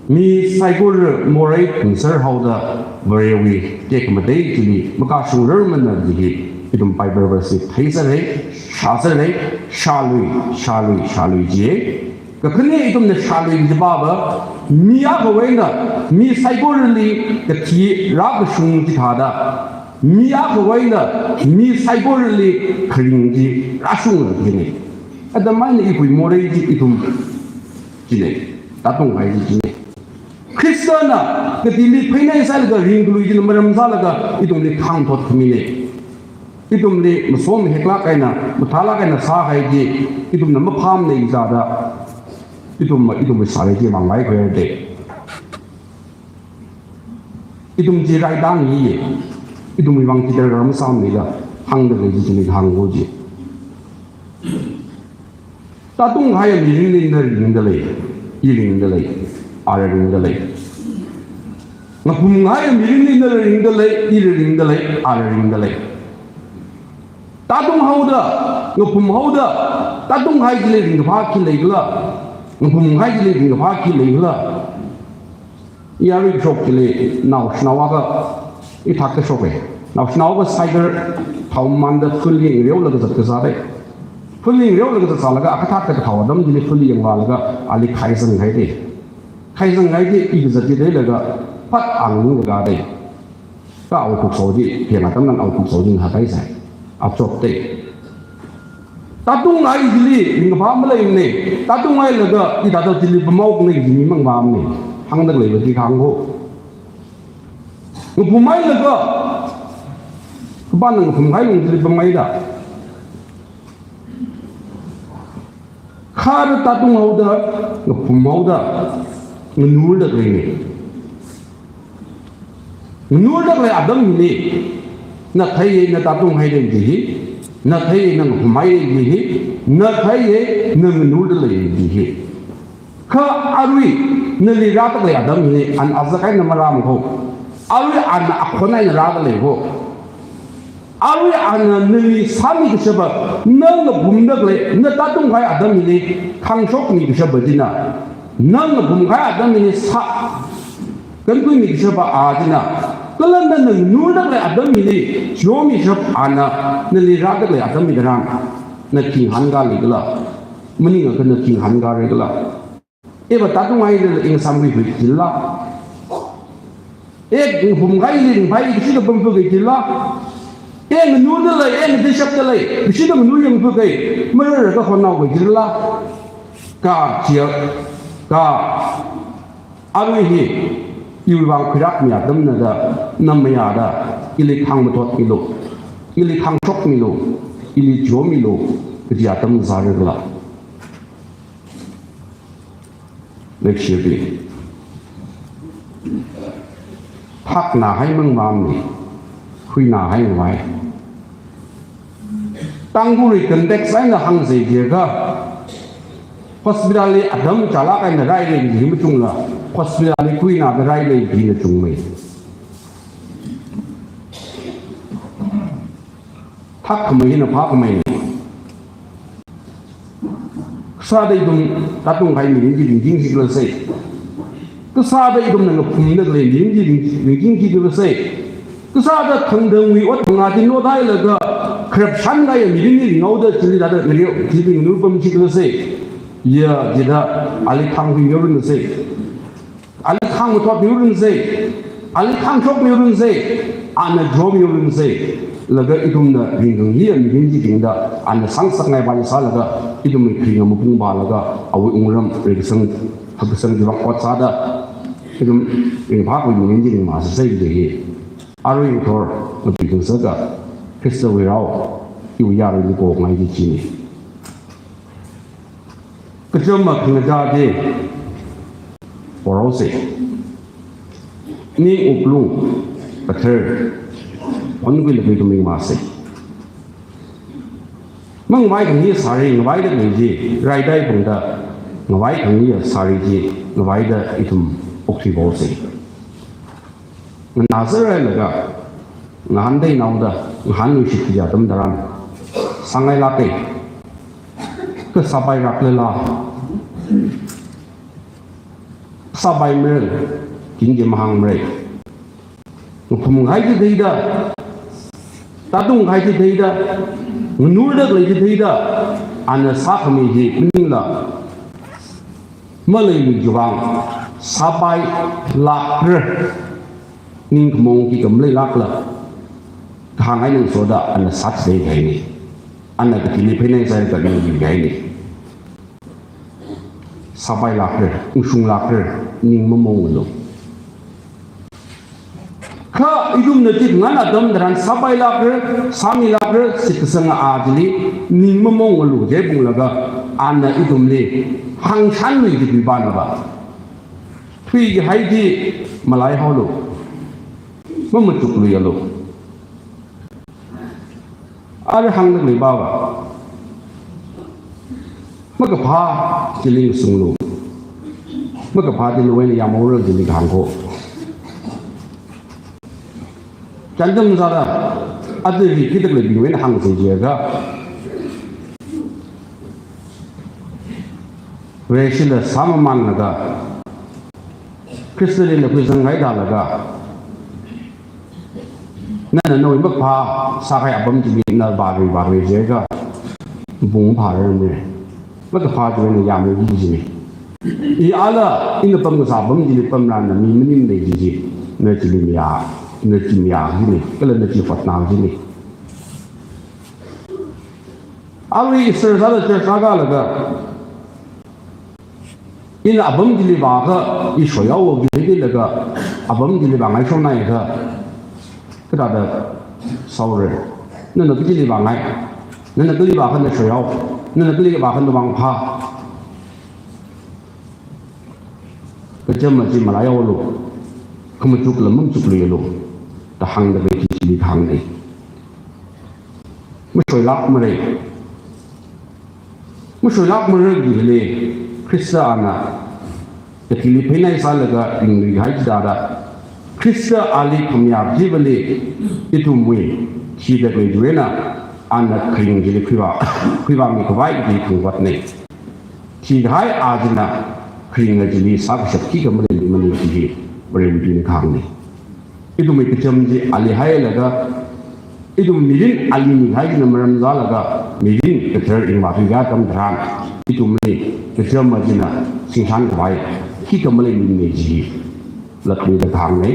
mi saikora morei phungser haoda Varewui tekhamatei chili makashungrarmana chi hi, ithum Bible verse li theiserra, shāserra, shālui, shālui, shālui jiya. Kakhane ithumna shālui kaji pava, mi akhawui eina, mi saikorali kathi rākashung chithāda, mi akhawui eina, mi saikorali kharing chi rāshungra kajina. Adam eina Evewui morei chi ithum china, tātung kahai chi china. Khristana kathili phainai sālaga ringkhalui china maram sālaga ithumli khangthot khamina. Ithumli masom maheklāk eina, mathālāk eina sākahai chi, ithumna maphāmana jida, ithum, ithumwui sālei chi vāngai khuihaira da. Ithum chi raidang hi, ithumwui vang chi darkar masāmana da, hāngda khalei chi chili hāngko ji. Tātung kahaiya mirinli nala ringda lei, ila ringda lei, ala ringda lei. Ngaphum kahaiya mirinli nala ringda lei, ila ringda lei, ala ringda lei. Tātung haoda, ngaphum haoda, tātung kahai chili ringkaphā khi leikhala, ngaphum kahai chili ringkaphā khi leikhala. Yarui kashok chili naoshinao akha ithak kashoka. Naoshinao akha cycle thaomamānda field li ngareolaga zatkasāra. Field li ngareolaga zatsālaga akha thakta kathao atam chili field li yangvālaga ali khaizang haida. Khaizang haida, i kazat chi theilaga phat angning kagada. Kha awui khukso chi, pheng atamna awui khukso chi ngahākhaisai. Achotda. Tātung kahai chili ringkaphā maleimana, tātung kahailaga hithāda chili pamhaokana kaji mi mangvāmana, hāngda khaleiva chi kahāng ko. Ngaphum hailaga, khipāna ngaphum kahai lung chili pamhaida. Kha tātung haoda, ngaphum haoda, nganurda khaleina. Nganurda khalei atam hili, na theiya na tātung haira kaji hi, na theiya na ngaphum haira kaji hi, na theiya na nganurda lei kaji hi. Kha arui nali rāda khalei atam hili, ana azak eina marāmako. Arui ana akhon eina rāda leiko. Arui ana nali sāmi kashapa, na ngaphumda khalei, na tātung kahai atam hili, khangshokmi kashapa china, na ngaphum kahai atam hili sā, kankhuimi kashapa a china, kala nana nganurda khalei atam hili, chihomi kashapa ana, nali rāda khalei atam hi tharan, na khi ngahānkā leikhala, maningakha na khi ngahānkāra khala. Iva tātung haira, i ngasāmkhui khui jila. I ngaphum kahaili ringphai, kashida pamphuk khui jila. I nganurda lei, i ngateishapda lei, kashida nganuyangphuk khui, marara kahonnao khui jila. Kha chiya, kha arui hi, iwui vang khuirākmi atamna da, namayāda, ili khangmathotmilu, ili khangshokmilu, ili chihomilu, kaji atam sāra khala. Leikashibing. Phaknā hai mangvāmana, khuinā hai ngavai. Tangkhulwui context eina hāngsa jiakha, hospital li atam chālāk eina raira kaji machungla, hospital li khuināda raira kajina chungmei. hakkhamei hina phākhamei. Kasāda ithum tātung kahai mirin chi ringchingki khala sai. Kasāda ithumna ngaphumda khalei mirin chi ring-, ringchingki khala sai. Kasāda thangthangwui ot phangā chi nothailaga kharapshan kahai mirin hi ringhaoda chili tāda ngariu, chili nganurpamki khala sai. Ya, chida ali khāngkhui mihaoranu sai. Ali khāng mathot mihaoranu sai, ali khāngshok mihaoranu sai, ana draw mihaoranu sai, laga ithumna ringkhangai mirin chi ringda, ana sāngasakngai vāli sālaga, ithumwui kharinga mapung vālaga, awui wungram, reikasang, hakkasang chiwui vang ot sāda, ithum ringphākhui mirin chi ringmasa sai da hi. Arui ngathor, matuikhangasaka, Khristawui rao, iwui yaruili pokngai chi china. Kachama khangachā chi porao sai. Ning wuklung kathar, onkhuilaga khaming masai. Mangavai khangai sāri ngavaida khalei chi, raidai pungda ngavai khangai sāri chi ngavaida ithum okthui pao sai. Nganāserhailaga, ngahāndai naoda, ngahānluishit kaji atam tharan, sāngailāka. Kha sāpailākla la, sāpaimara, tingkha mahāngmara. Ngaphumkahai chi theida, tātungkahai chi theida, nganurda khalei chi theida, ana sākhamei hi maningla, maleiluiwui vang, sāpailākra, ningkhamaong khikha maleilākla, kahāng eina ngasoda ana sāchithei kahaina. Ana kathili pheinai sālaga ningkhui kahaina. Sāpailākra, ungshunglākra, ning mamaongalu. Kha ithumna chithāda atam tharan sāpailākra, sāmilākra, shitkasanga a chili, ning mamaongalu, jiphunglaga, ana ithumli hāngshānlui kaji pānava. Thuikahai chi malaihaolu, mamachukluialu. Ara hāngda khalei pāva, makaphā chili ngasunglu. Makaphā chili nawui eina yāmhaora chili kahāng ko. Chānjam sāda, aja hi kida khaleibingwui eina hāngsa jiakha, Vareshila sāmamanlaga, Khristali khuisangkahai thālaga, nana nawui makaphā sākahai apam chili na vāri vāri jiakha, mapung phārarmara. Makaphā chiwui eina yāmhaoki kajina. I ala, ina pamkasā apam chili pamrāna mi maninglei kaji chi, na chili mayā, na chi mayā kajina, kala na chi hotna kajina. Arui Easter sāda church rākalaga, ina apam chili vākha, i shoihaowa kaji theilaga, apam chili vāngai shonhaiakha, kathāda sāhaora. Nana kachili vāngai, nana kali vākha na shoihao, nana kali vākha na vāngphā. Kachama chi malaihaolu, khamachukla mamachukluialu, da hāngda khalei chi chili kahāngna. Mashoilākmara. Mashoilākmara kaji hili, Khrista ana kathili pheinai sālaga ringluikahai chithāda, Khrista ali khamayā kajivali, ithumwui thida khalei chiwui eina, ana kharing chili khuivā, khuivāmi khavai kaji khangavātna. Thikahai a china kharinga chili sākashap khikha maleiluimana kaji hi Varewui tuina kahāngna. Ithumwui kacham chi ali hailaga, ithum mirin ali mikahai china maram sālaga, mirin kathar ringvāthuikahai atam tharan, ithumli kachama china singshan khavai khikha maleiluimana kaji hi latluida kahāngna.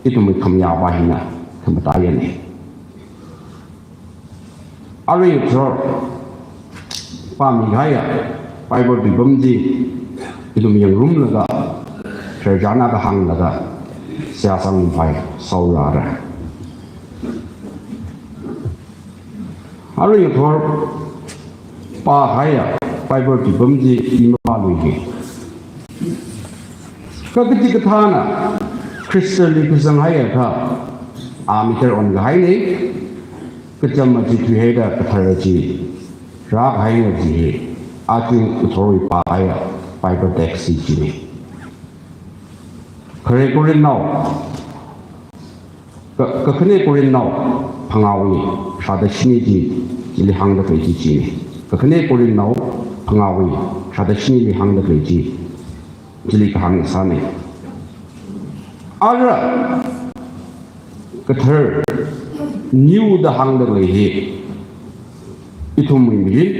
Ithumwui khamayāva hina khamataiyana. Arui ngathor pāmikahaiya Bible tuipam chi ithum yangngarumlaga, tharchān akha hānglaga, seihā sangpai sāhaora. Arui ngathor pākahaiya Bible tuipam chi i mapāluiki. Kha kachikathāna Khristali khuisang haiakha, a mi taraon kahaina, kachama chi thuihaida kathara chi rākahaina kaji hi, aja ngathorwui pākahaiya Bible text chi china. Khare Korinth nao, Ka-, Kakhane Corinth nao phangāwui tharāda shini chi, chili hāngda khalei chi chine. Kakhane Corinth nao phangāwui tharāda shinili hāngda khalei chi, chili kahāng sāne. Ara kathar, new da hāngda khalei hi, ithumwui mirin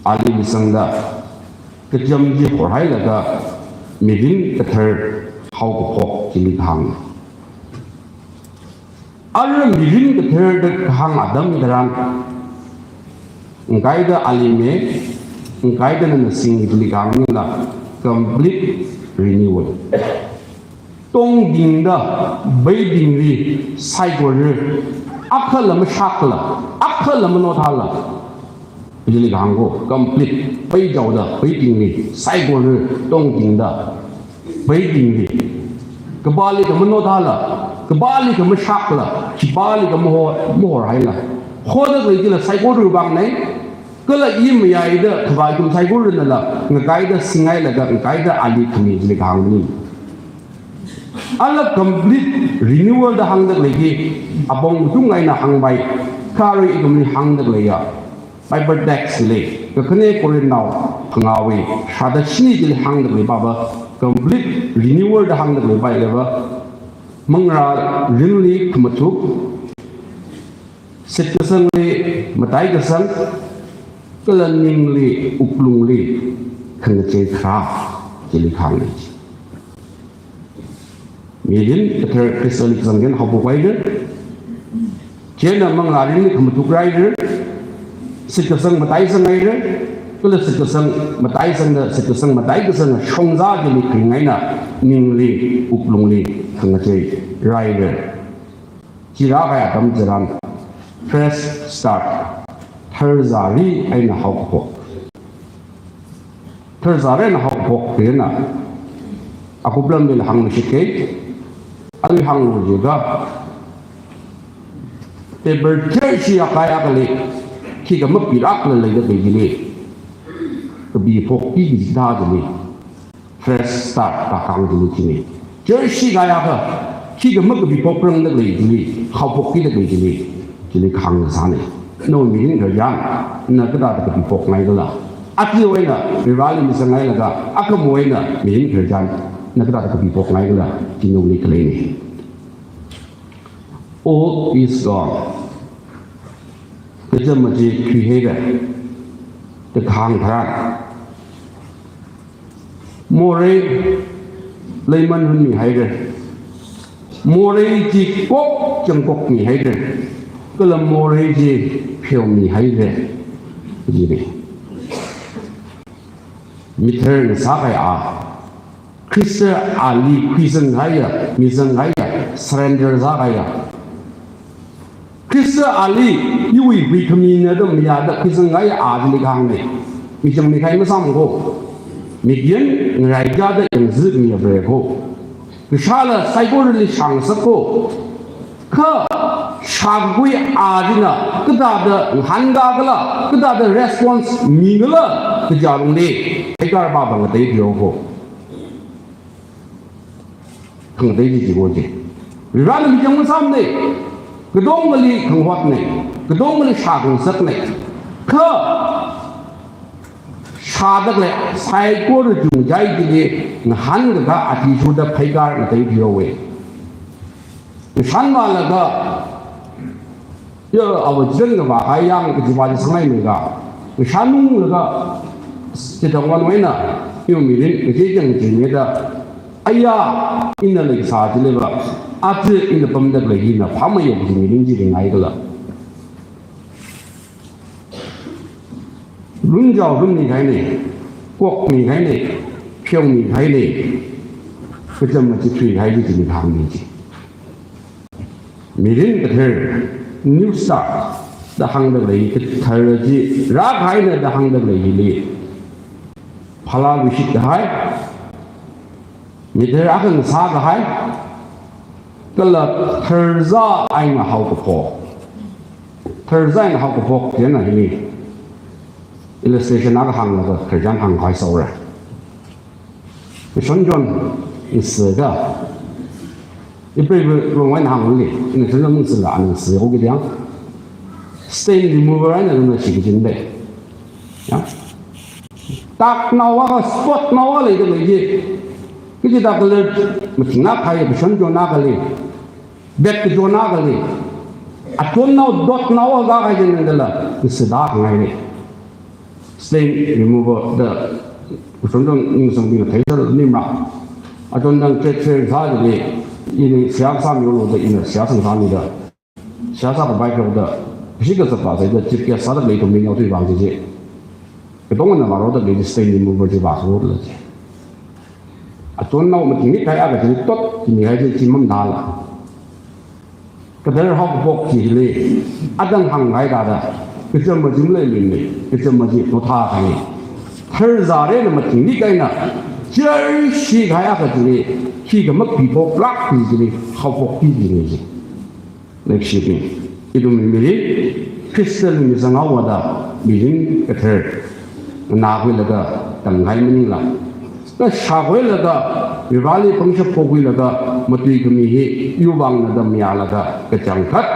ali misangda kachām chi horhailaga mirin kathar haokaphok chili kahāng. Ara mirin kathar da kahāng atam tharan, ngakaida ali me, ngakaida nana sing chili kahāng nila complete renewal. Tongtingda, peitingli, saikora, akhala mashakla, akhala manothāla, chili kahāng ko, complete, peichaoda, peitingli, saikora, tongtingda, peitingli. Kapālikha manothāla, kapālikha mashakla, khipālikha mahor, mahorhaila. Hoda khalei chila saikora vāngne, kala i mayaida khavai ithum saikoranala ngakaida singhailaga ngakaida ali khami chili kahāngna. Ala complete renewal da hāngda khalei hi apong katonga eina hāngpai, kha arui ithumli hāngda khaleiya Bible text li, Kakhane Corinth nao phangāwui tharāda shini chili hāngda khalei pava, complete renewal da hāngda khalei pava, manglā rinli khamathuk, shitkasangli mataikasang, kala ningli wuklungli khangachei kharā chili kahāngne. Mirin kathar Khristali kazang chieina haophok haira. Chieina manglā rinli khamathuk raira. Shitkasang mataisang haira. Kala shitkasang mataisangda, shitkasang mataikasang shongza chili kharing eina ningli wuklungli khangachei raira. Chirākahai atam tharan fresh start, tharzari eina haokaphok. Tharzari eina haokaphok chieina, akuplamli hāngluishitke, ali hānglu jiakha, paper church ya kaya kali, khikha mapirakla leida khalei chili, kapiphokki kaji thā chili, fresh start da kahāng chili chine. Church li kayākha, khikha makapiphokranglakha chili, haophokkida khalei chili, chili kahāng sāne. Nawui mirin khararchan, na kathāda kapiphokngaikhala. Akhawui eina, Vareli mizanghailaga, akhawui eina mirin khararchan, na kathāda kapiphokngaikhala, chi nawuili khaleine. All is gone. Kachām chi khuihaira. Da kahāng tharan, morei leiman hunmihaira. Morei chi kok changkokmihaira. Kala morei chi pheomihaira. Jine. Mithar ngasākahai a, Khrista ali khuizanghaiya, mizanghaiya, surrender sākahaiya. Khrista ali iwui huikhamina da mayāda khuizanghaiya a chili kahāngne. Michangmi kahai masāmang ko. Mikyan ngaraichāda yangzimiya Vare ko. Kashāla saikorali shāngasak ko. Kha shākakhui a china kathāda ngahānkakhala, kathāda response mikhala, kaja lungli Hagar pava ngateithuihaowa ko. Khangatei chi chiwui chi. Varena michang masāmane, katongali khangahotne, katongali shākhangasakne. Kha shāda khalei saikora chungchai chili ngahānkakā athishurda Hagar ngateithuihaowe. Ngashan vālaga, ya, ava chikān kavā kayang kajiva chi sangaimeikha, ngashan unglaga, chithang wanwui eina, iwui mirin kachei chang chimida, aya, ina leikasā chiliva, aja ina pamda khalei hina phāmeiya kaji mirin chi ringngaikhala. Lunjao lunmikahaine, kokmikahaine, pheomikahaine, kachām chi thuikahai chi chili kahāngni chi. Mirin kathar, new start, da hāngda khalei kathar chi, rākahaina da hāngda khalei hili, phalāluishitkahai, mithar akha ngasākahai, kala tharzā eina haokaphok. Tharzā eina haokaphok chieina hili illustration akha hānglaga khararchan hāngkahai sāra. Kashon chon ngasāda, Ipreiva rong eina hāngli, ina chunam sila anang si ho kidang. Stain remover eina nana shi kajin dei. Ya. Taknao akha, spot nao akha leida lei ji. Kiji da colour mathingna khai, kashon jona kali. Bek kajona kali. Achonnao dotnao akha kahaina dala, nisida khangai ni. Stain remover da, kashon jon ningsang bing thei sal nimra. Achon dang trade fair sāda ni, ini siya sāmi lo da, ina siya sāmi da. Siya sākhavai kha da, shi kazat pa sai da, chief guest sāda lei ithum mi nao tui vang ji ji. Katongana maro da lei stain remover ji vāso da ji. Achonnao mathingmei kahai akha ji tot, chi mi hai ji chi mamna la. Kadar hao kapok chili, adang hāngngai da da. Kacham maji maleimei, kacham maji notha khangai. Tharzarena mathingmei kahaina, char shi kahai akha chili, khi kha mapiphok lak pi chili, haophok pi chili ji. Leikashibing, ithumwui mirin, Christian mi zanghaowa da, mirin kathar, nganākhuilaga, tanghai maningla. Kashākhuilaga, Vareli pangshap phokhuilaga, matui khami hi, iwui vangna da mayālaga, kachangkhat,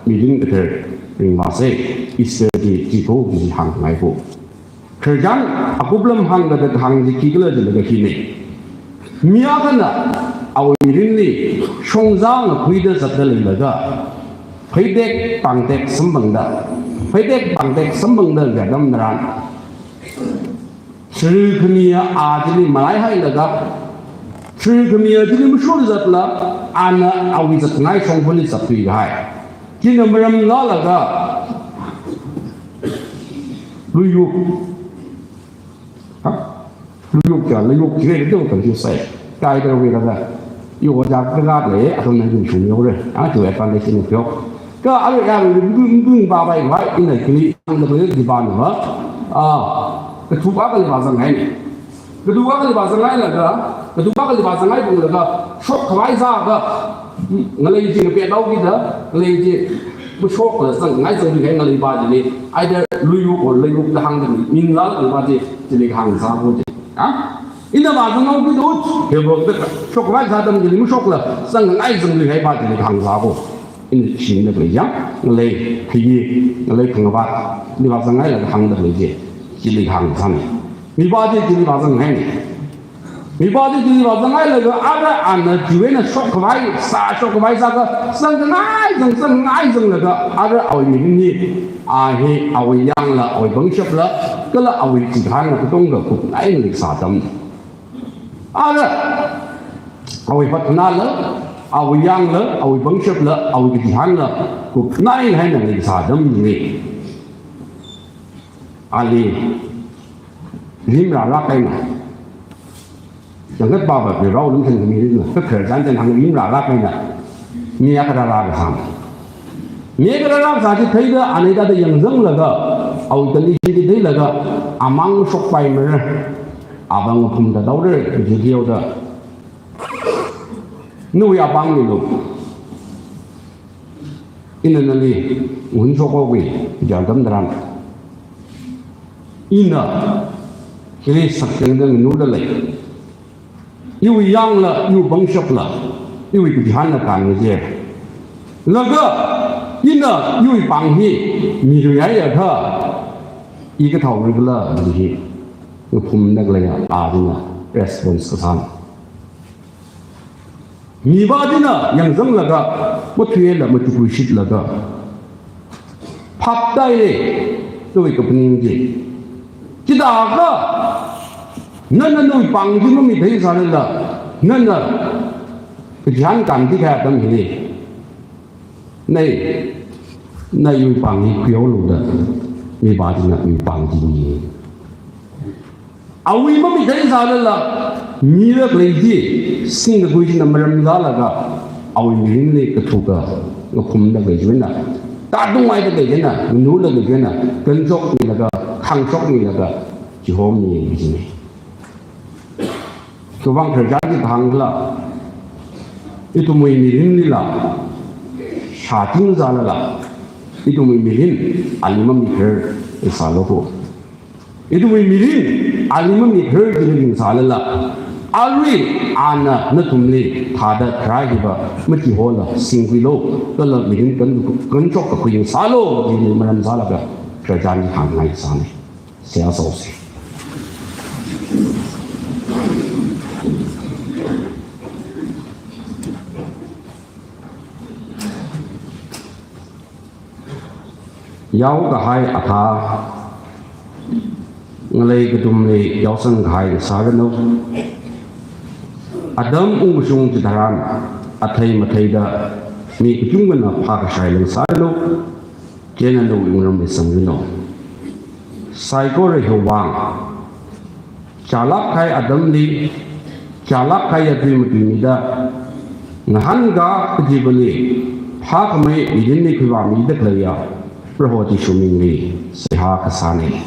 mirin kathar, ringvāsa, Easter chi, chi ko, chi hāngngai ko. Khararchan, akuplam hāngda da hāng chi khikhala jilaga hi ni. Mi akhana, awui mirinli, shongza ngakhuida zatda leilaga, pheitek pāngtek samphangda, pheitek pāngtek samphangda leida atam tharan, tharkhami a chili malaihailaga, tharkhami a chili mashur zatla, ana awui zatngai shongfali zatthui kahai. China maram lalaga, luiyuk. Ha? Luiyuk kya, luiyuk kya, luiyuk kya, luiyuk sai. Kai da wira da. Yo ja ka ga le, atam na yu shu yo re. A tu e kan de shin yo. Ka a ya lu lu lu ba bai bai, ina kini ang da di ba no. A, kathuka kali vāzanghai ni. Kathuka kali vāzanghailaga, kathuka kali vāzanghai punglaga, shokkhavai sākha, ngalei chi ngapet haoki da, ngalei chi mashokla zangngai zanglui kahai ngalei pa chili, either luiyuk or leiyuk da hāngda ni, minglala kali pa chi, chili hāngsā ko chi. Ha? Ina vāzanghaoki da, he bo da, shokkhavai sā atam chili mashokla, zangngai zanglui kahai pa chili hāngsā ko. Ina shimda khalei yang, ngalei, khi, ngalei khangavāt, li vāzanghailaga hāngda khalei chi, chili hāngsā ni. Mipā chi chili vāzanghai ni. Mipā chi chili vāzanghailaga ara ana chiwui eina shokkhavai, sā shokkhavai sākha, zangngai zang, zangngai zanglaga ara awui mirin hi, a hi awui yangla, awui pangshapla, kala awui chihānla katongkha kupngaina leisā atam. Ara awui phatnala, awui yangla, awui pangshapla, awui kachihānla, kupngai haina leisā atam ni. Ali, lim rāra kahaina. Yangkhat pāva, pi rao lim than kami lim, kakharchan chan hāng lim rāra kahaina. Mi akha rāra kasā. Mi akha rāra kasā chi theida, anai da da yangzanglaga, awui tali chi theilaga, amang shokpaimara. Apāng ngaphumda daora, kaji leo da. Nawui apāng ni lo. Ina nali, ngun shokhaoki, jar dam daran. Ina, kili sakchang dang nu da lei. Iwui yangla, iwui pangshapla, iwui kachihānla kān ngaje. Laga, ina, iwui pāng hi, mi rui ai akha, i kathao rui kala, hi. Ngaphumda khalei a, a china response kasāna. Mipā china yangzanglaga, mathuilaga, machukhuishitlaga. Phap taile, tui kaphaning chi. Chithākha, nana nawui pāng chi mamithei sālala, nana kachihān kānti kahai atam hili. Nai, nai iwui pāng hi khuihaolu da, mipā china iwui pāng chi mi. Awui mamithei sālala, mila khalei chi, singkakhui china maram sālaga, awui mirinli kathuka, ngaphumda khalei china, tātungngaida khalei china, nganula khalei china, kanshokmilaga, khangshokmilaga, chihomi kajina. Khiwuivang khararchan chi kahāng khala, ithumwui mirinlila, shāting sālala, ithumwui mirin, ali mamikharar sālu ko. Ithumwui mirin, ali mamikharar chili ringsālala, Arui ana nathumli thāda kharā hiva matihola singkhuilu, kala mirin kan, kanchok kakhui sālu, chili maram sālaga khararchan hāngngai sāni. Seihā sāsa. Yaokahai athā, ngalei kathumli yaosang kahai sāranu. Atam ungkashung chitharan, athei matheida mi kachungkhana phākashai lāngsāranu. Chieina nawui wungramli sangranu. Saikora hiwui vang, chālāk kahai atamli, chālāk kahai tui matuimida, ngahānkā kachivali, phākhamei mirinli khuivāmida khaleiya Proho Jishu mingli seihā kasāni.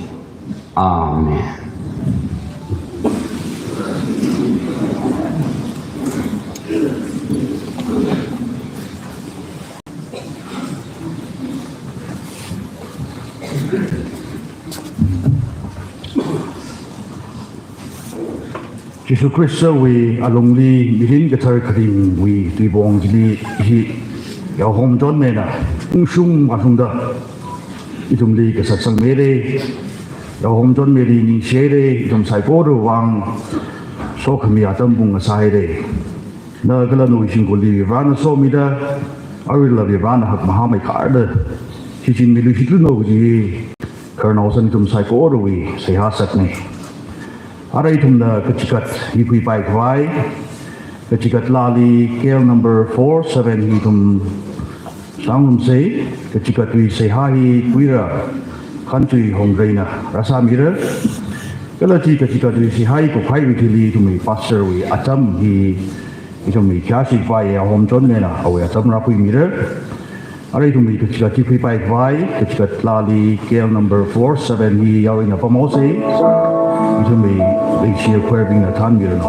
Amen. Jishu Khristawui alungli mirin kathar kharingwui tuipong chili hi yaohom chonmena ungshung mashungda ithumli kasat sangmeira. Yaohom chonmeli ningshihaira, ithum saikorawui vang sokhami atam pung ngasāhaira. Na kala nawui shimkhurli Varena somida, aruila Varena hakmahāmeikharda shichinmiluishitlu no kaji khararnaosan ithum saikorawui seihā sakni. Arui ithumna kachigat hi khuipai khavai, kachigat laali K L number four seven hi ithum sangrumsa. Kachigatwui seihā hi Kuira Khanchui Hongreina rāsāmira. Kala chi kachigatwui seihā hi kuphaiwui thili ithumwui pastor wui atam hi ithumwui khayāshi khavai yaohom chonmena awui atam rākhuimira. Arui ithumwui kachigat chi khuipai khavai, kachigat laali K L number four seven hi yaruina pamhaosa. Ithumwui leishiya choirbingna thānmiranu.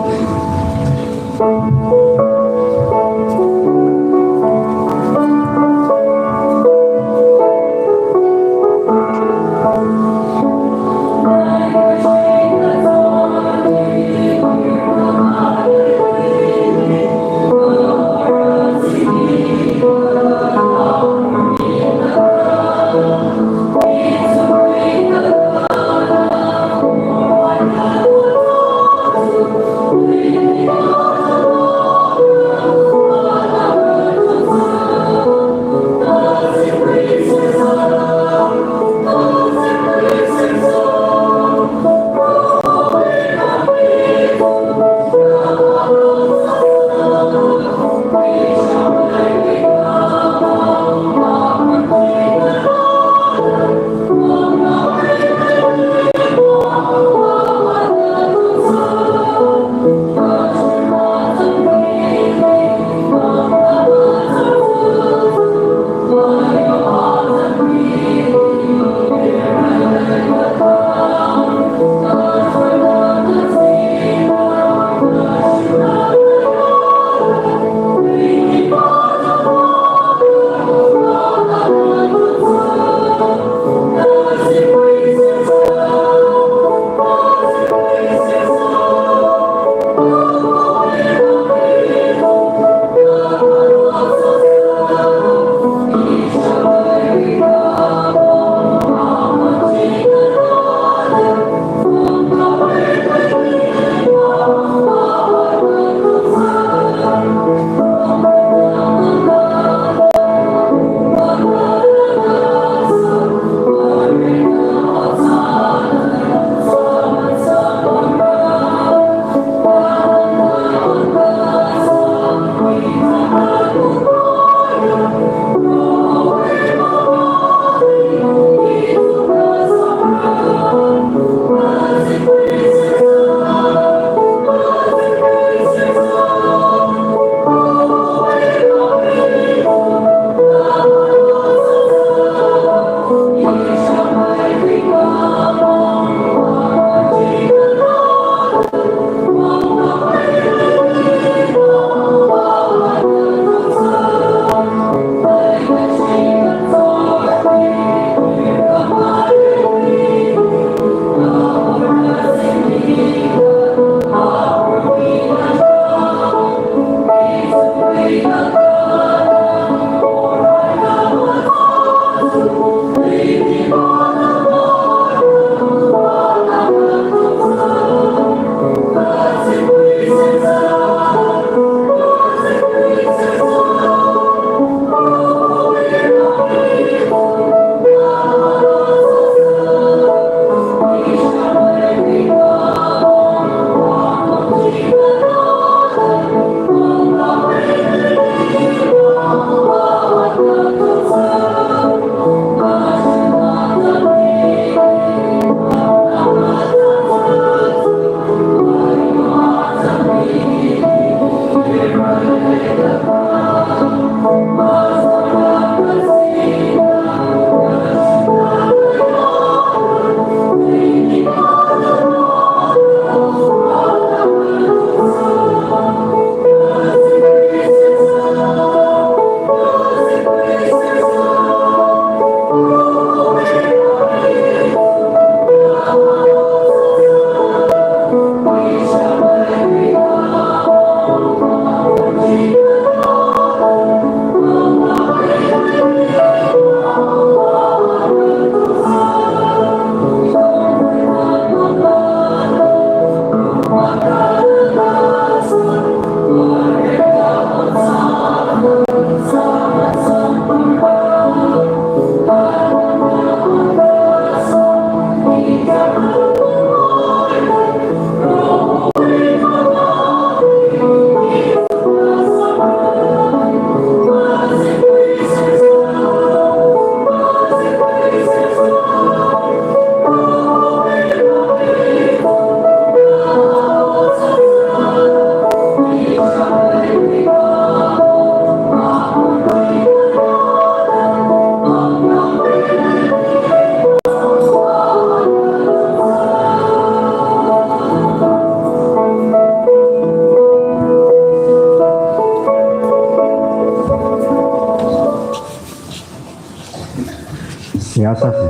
Seihā sāsa.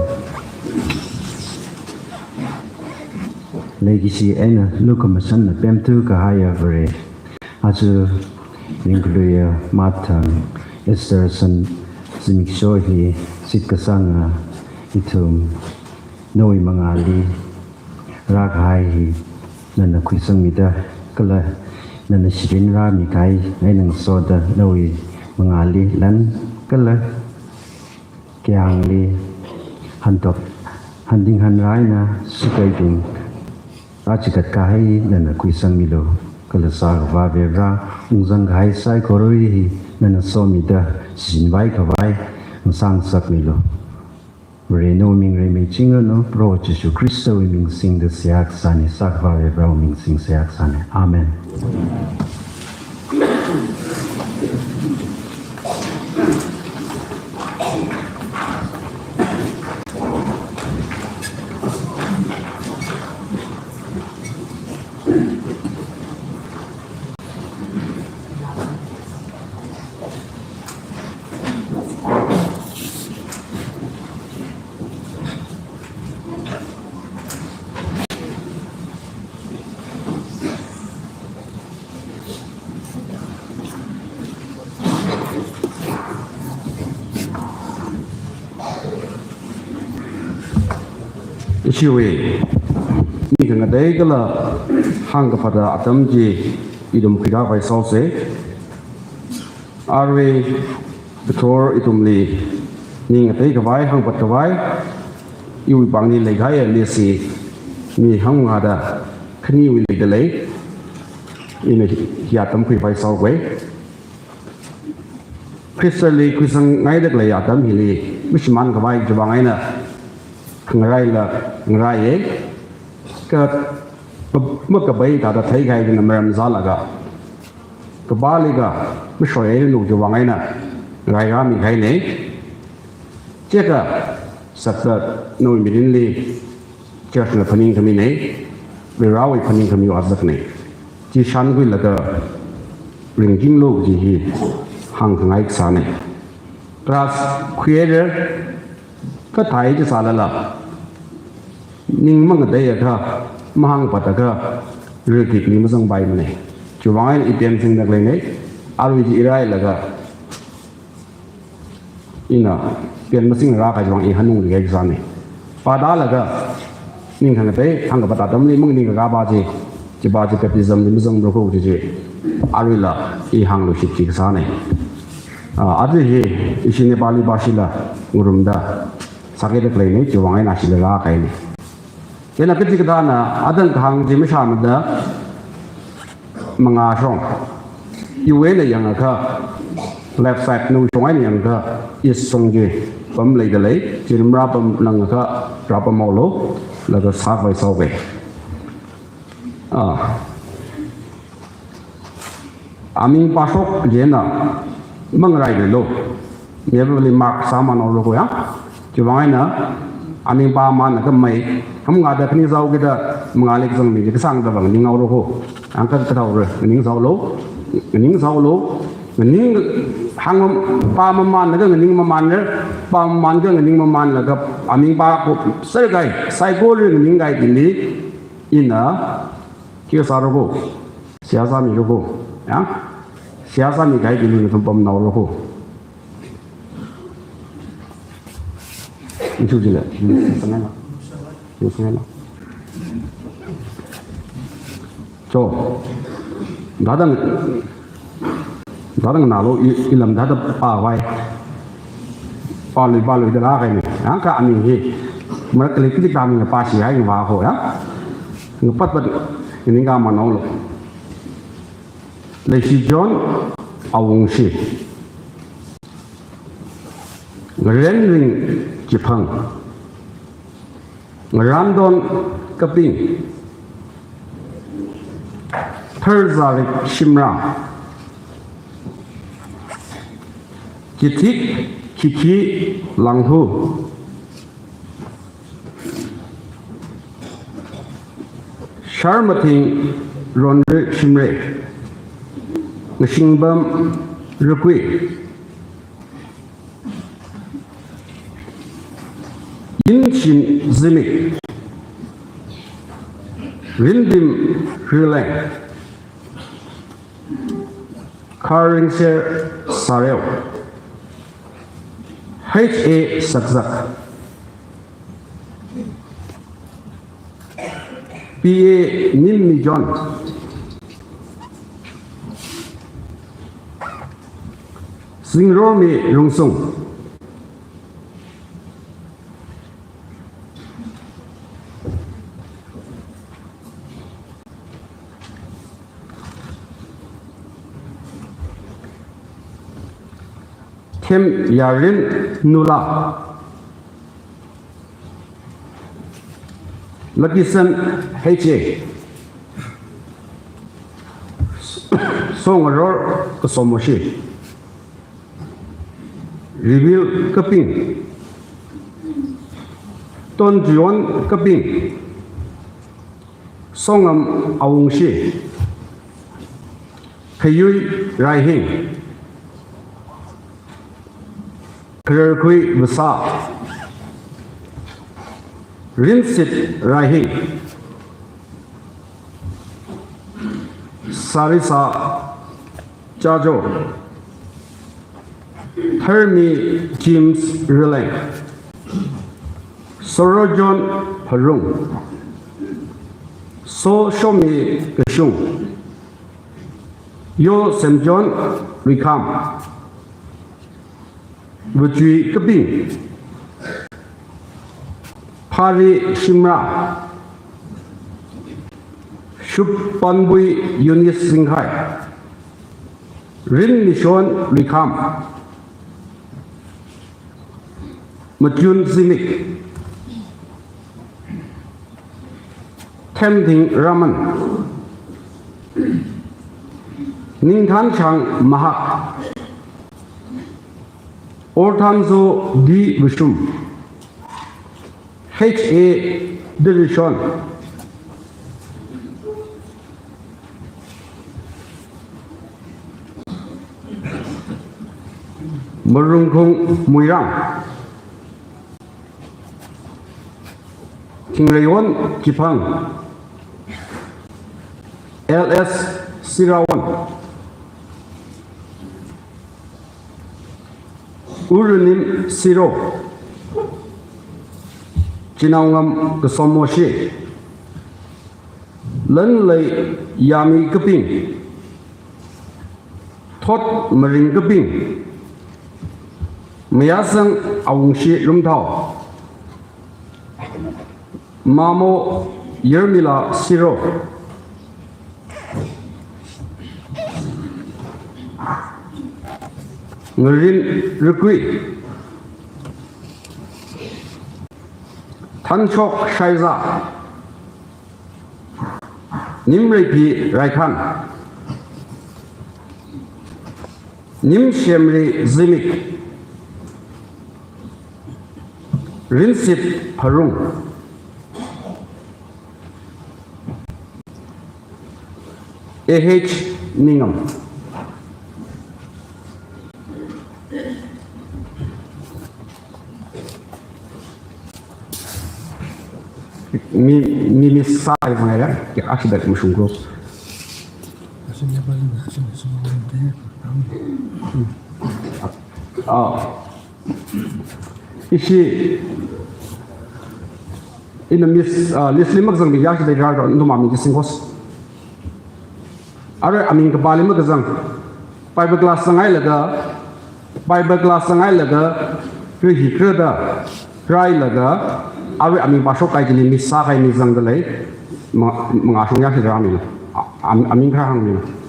Leikashi eina lukhamashanna pemthu kahaiya Vare. Aja ringkaluiya mathang Easter san zimiksho hi shitkasanga ithum nawui mangāli rākahai hi nana khuisangmida kala nana shirin rāmikahai eina ngasoda nawui mangāli lan kala kayāngli hantok, hanting hanra eina sukaibing rāchikat kahai nana khuisangmilu. Kala Sākhavā Vare, ungzang kahai saikora hi nana somida shichinvai khavai ngasāngasakmilu. Vare nawui ming rimeichingranu, Proho Jishu Khristawui ming singda seihā kasāna, Sākhavā Varewui ming sing seihā kasāna. Amen. Ishiwui ningkhangatei kala hāngkaphāda atam chi ithum khuirāpai sāsa. Arui kathor ithumli ning ngatei khavai, hāngpat khavai, iwui pāngli leikahai list hi mi hangmangāda khaniwui leida lei. Ina hi, hi atam khuipai sāukwei. Khristali khuisangngaida khalei atam hili mashimān khavai chiwui vang eina khangaraila ngaraiya. Ka, ka, makapai thāda theikahai eina maram sālaga, kapālikha mashoiranu chiwui vang eina ngarai rāmikahaina. Chieina, sakta nawui mirinli church na phaningkhamina, Varewui phaningkhami vāzakna. Chi shānkhuilaga ringchinglu kaji hi hāngkhangai kasāna. Class khuihaira, kathei chi sālala, ning mangateiakha, mahāngpatakha, rilkhikli mazangpaimana. Chiwui vang eina i tensingda khaleina, arui chi i rālaga, ina pen masing rākahai chiwui vang i hanunglikahai kasāna. Pātālaga ningkhangatei, hāngkaphā atamli maningkakā pā chi, chi pā chi baptism li mazangmara kho chi chi, aruila i hāngluishit chi kasāna. Ah, aja hi ishi Nepali pāshila ngarumda sākida khaleina, chiwui vang eina ashila rākahaina. Chieina kachikathāna atam kahāng chi mashāmada, mangā shong. Iwui eina yangakha, left side nawui shong eina yangakha, east shong chi pam leida lei, chieina marāpamlāngakha rāpamhaolu, laga sākhavai sāukwei. Ah. Aming pāshok chieina mangarailu. Mibingli mark sāmānhaolu kho ya. Chiwui vang eina aming pāmamānlaga mai, hāngda khani sāhaokida mangāli kazang mi chi kasāngda vang nganinghaolu kho. Ang ka kathaora, nganingsāhaolu, nganingsāhaolu, nganing hāng pāmamānlaga nganingmamānra, pāmamānlaga nganingmamānlaga aming pākhup sākahai, saikora nganingkahai chili, ina khi sāra kho. Seihā sāmira kho. Ya? Seihā sāmikahai chili nathum pamhaolu kho. Ichu chila. Sangala. Sangala. Cho. Dadang. Dadang nalo i, ilam dada pāvai. Pālui, pāluida rākahaina. Yang ka aming hi. Mara kali kili kami ngapāshihai ngavā kho ya. Ngapatpat nganingkhamānhaolu. Leishi John Awungshi. Ngarenring Chiphang. Ngarandon Kaping. Tharzarik Shimrang. Chithik Khikhi Langhu. Sharmathing Ronre Shimre. Ngashingbam Rukui. Inshim Zimik, Rindim Rileng, Kharingser Sareo, H A Saksak, P A Nimmi John, Zingromi Rungsung, Themyarin Nula, Lakisen H A, Songaror Kasomoshi, Ribil Kaping, Tonjuon Kaping, Songam Awungshi, Khayui Raihing, Khararkhui Vasa, Rinsit Raihing, Sarisa Chajo, Tharmi James Rileng, Sorojon Pharung, Soshomi Kashung, Yo Semjon Luikham, Vujui Kaping, Phari Shimra, Shuppanbui Eunice Zingkhai, Rinmishon Luikham, Machun Zimik, Themthing Raman, Ningthanchang Mahak, Orthanzo D Vishum, H A Dirishon, Marungkhung Muirang, Thingreiwon Kiphang, L S Sirawan, Urunim Siro, Chinaongam Kasomoshi, Lanlei Yami Kaping, Thot Maring Kaping, Mayasang Awungshi Lumthao, Mamo Yermila Siro, Ngarin Rukui, Thanshok Shaiza, Nimreipi Raikhan, Nimshemri Zimik, Rinsit Pharung, A H Ningam. Mi, mi, mi sa ai mangai ra, ke ashi dak mushung ko. Ah. Ishi, ina miss, ah, list li makazang mi yashi dai rara, numa mi singkos. Arui aming kapāli makazang. Bible class zanghailaga, Bible class zanghailaga, kri hi kri da, rai laga, arui aming pāshok kai kili miss sākahai mi zangda lei, ma, mangāshung yashi rami. A, am, aming kharā hāngmi.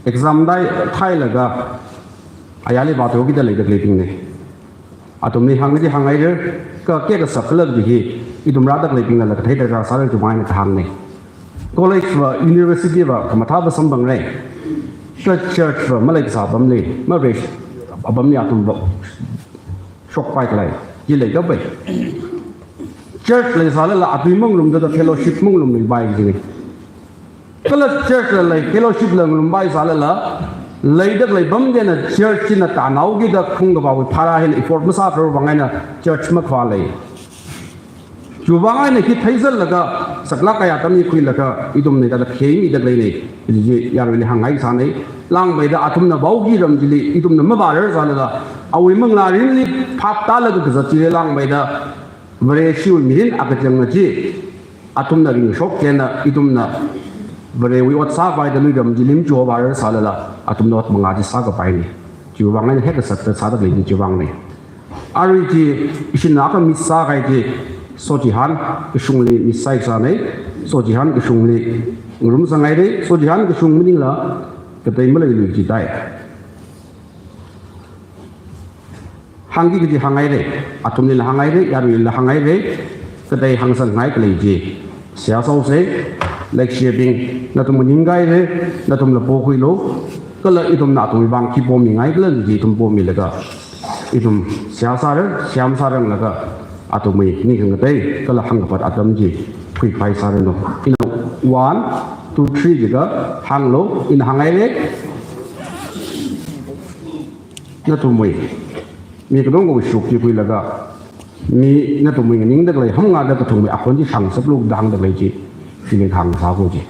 exam dai thailaga ayarli vāthuki da leida khaleibingna. Athumli hāngdi hānghaira, kha kayākha sākhala kaji hi ithum rāda khaleibingnala kathei darkar sāra, chiwuivang eina kahāngna. College va, university va khamathā va samphangra. Kha church va maleikasā apamli, mavare apamli athum va shokpai khalei, chi leikapai. Church leisālala atui mangarumda fellowship mangarumluipai kajina. Kala church la lei, fellowship la ngarumpai sālala, leida khalei apam china church china tānaoki da khaung kapāwui phara hina effort masātharar vang eina church makhavā lei. Chiwuivang eina khi theizatlaga, saklāk kahai atam hi khuilaga, ithumna da khemida khaleina, chi yaruili hāngngai sāna. Langmeida athumna vaoki ram chili ithumna mavārar sālala, awui manglā mirinli phap tālaga kazat chili langmeida, Vareshiwui mirin akachangna chi athumna ringshok eina ithumna Varewui ot sāpaida lui ram chili machuvārar sālala, athumna ot mangā chi sākapaina. Chiwuivang eina hekasat sāda khalei chi chiwuivangna. Arui chi ishina akha miss sākahai chi, Sochihān kashungli miss sāsāna. Sochihān kashungli ngarumsanghaira. Sochihān kashung maningla katei maleilui jidai. Hāngki kaji hānghaira, athumlila hānghaira, yaruilila hānghaira, katei hāngsangngai khalei chi. Seihā sāsa, leikashibing, nathum nganingkahaira, nathumla pokhuilu, kala ithumna athumwui vang khi pomingaikhala kaji ithum pomilaga, ithum seihā sāra, seihā masāranglaga, athumwui ningkhangatei kala hāngkapat atam chi khuikhavai sāranu. Ina one, two, three jiakha hānglu, ina hānghaira. Nathumwui, mi katongawui shuk chi khuilaga, mi nathumwui nganingda khalei, hamngada kathumwui akhon chi shāngsaplu da hāngda khalei chi, chili hāngsāko ji.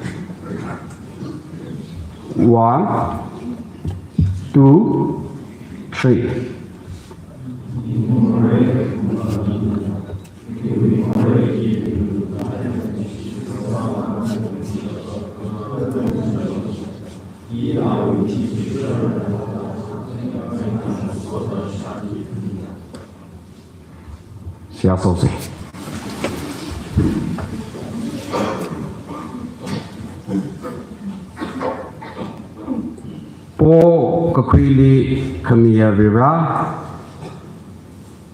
One, two, three. Seihā sāsa. Pokakhuili khamiya Varivara,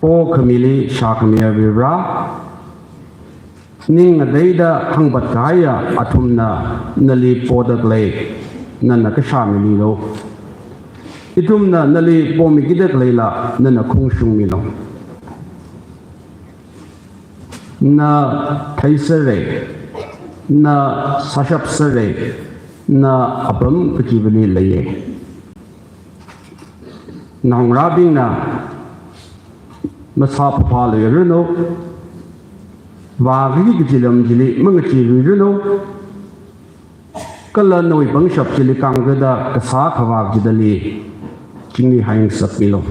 pokhamili shākhamiya Varivara, ning ngateida hāngpat kahaiya athumna nali poda khalei, nana kashā mimilu. Ithumna nali pomikida khaleila, nana khungshungmilu. Na theisera, na sāshapsera, na apam kachivali leiya. Naongarābingna masāphaphāluiranu, vāki kaji lam chili mangacheeluiranu, kala nawui pangshap chili kāngkada kasā khavā kachidali chingri haingasakmilu.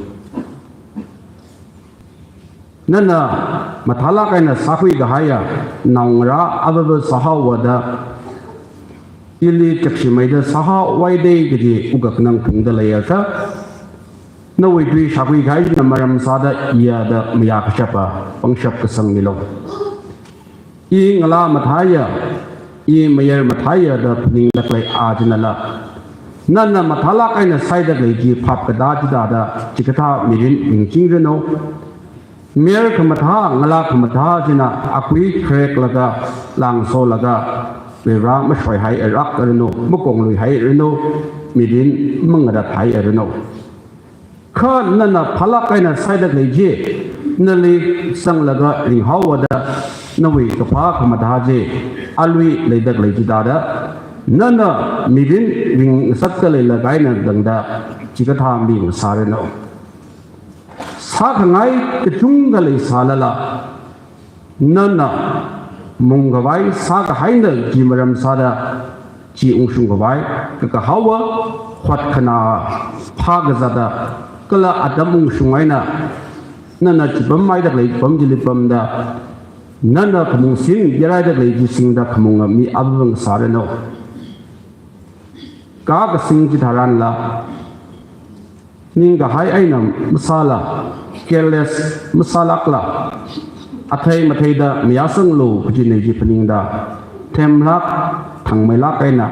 Nana mathālāk eina sākhui kahaiya naongarā avāva sāhaowa da, ili chakshimeida sāhaowa da kaji wukkhanang phungda leiakha, nawui tui shākhui kahai china maram sāda iya da mayā kashapa pangshap kasangmilu. I ngalā mathāya, i mayar mathāya da phaningda khalei a chinala, nana mathālāk eina sāda khalei chi phap katā chithāda chikathā mirin ringchingranu. Mayar khamathā, ngalā khamathā china akui khareklaga, langsolaga, Varivara mashoihaiarak ranu, makongluihairanu, mirin mangarathairanu. Kha nana phālāk eina sāda khalei chi nali sanglaga ringhaowa da, nawui kaphā khamathā chi alui leida khalei chithāda, nana mirin ringngasakda leilāk eina tangda chikathā mi ngasāranu. Sākhangai kachungkha leisālala, nana mungkhavai sākahaina chi maram sāda chi ungshungkhavai, kakahaowa, hotkhanā phākazata, kala atam ungshung eina nana chipamhaida khalei pam chili pamda, nana khamungsin yaraida khalei chi singda khamunga mi avāva ngasāranu. Kha kasing chitharanla, ningkahai eina masāla, careless masālākla, athei matheida mayāsanglu kajina chi phaningda, themlāk, thangmeilāk eina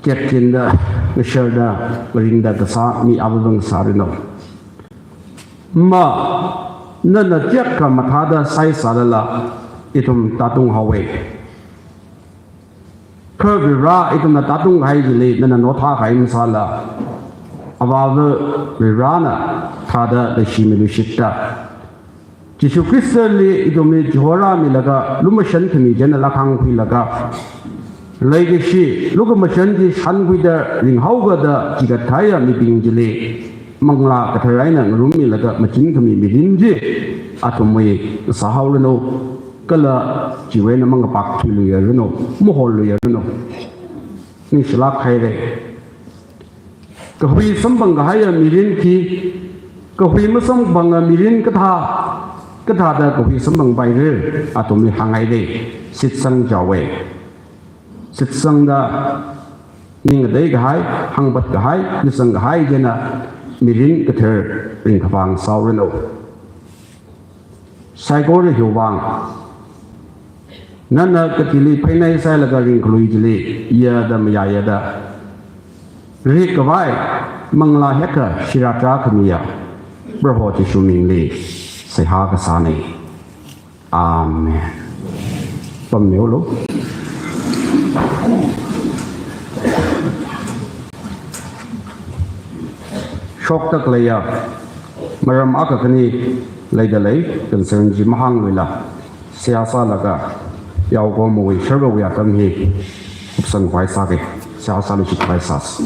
tekchinda, ngasharda, ngaringda kasā mi avāvang sāranu. Ma, nana tekka mathāda sai sālala, ithum tātung haowa. Kha Vare ithumna tātung kahai chili, nana nothā kahai masāla, Avāva Varena thāda leishimilu shita. Jishu Khristali ithumli chihorāmilaga, lumashan khami chieina lākhangkhuilaga, leikashi, lukhamashan chi shānkhuida ringhaokada chikat kahaiya mibing chili, Manglā Kathara eina ngarummilaga machin khami mirin chi athumwui sāhaoranu, kala chiwui eina mangapākthuiluiranu, maholluiranu. Ningshilāk haira. Kahui samphang kahaiya mirin khi, kahui masamphanga mirin kathā, kathāda kahui samphangpaira, athumli hānghaira, shitsang chaowa. Shitsangda ning ngatei kahai, hāngpat kahai, ningsang kahai chieina mirin kathar ringkaphā sāhaoranu. Saikora hiwui vang, nana katili pheinai sailaga ringkhalui chili, yada mayāyada, rikkhavai, manglā hekha shiratra khamiya, Proho Jishu mingli seihā kasāna. Amen. Pammilu. Shoktak leiya, maram akha khani leida lei, concern chi mahāngluila, seihā sālaga, yaokhomawui sharvawui atam hi, upsan khavai sāga, seihā sāluishit khavai sāsa.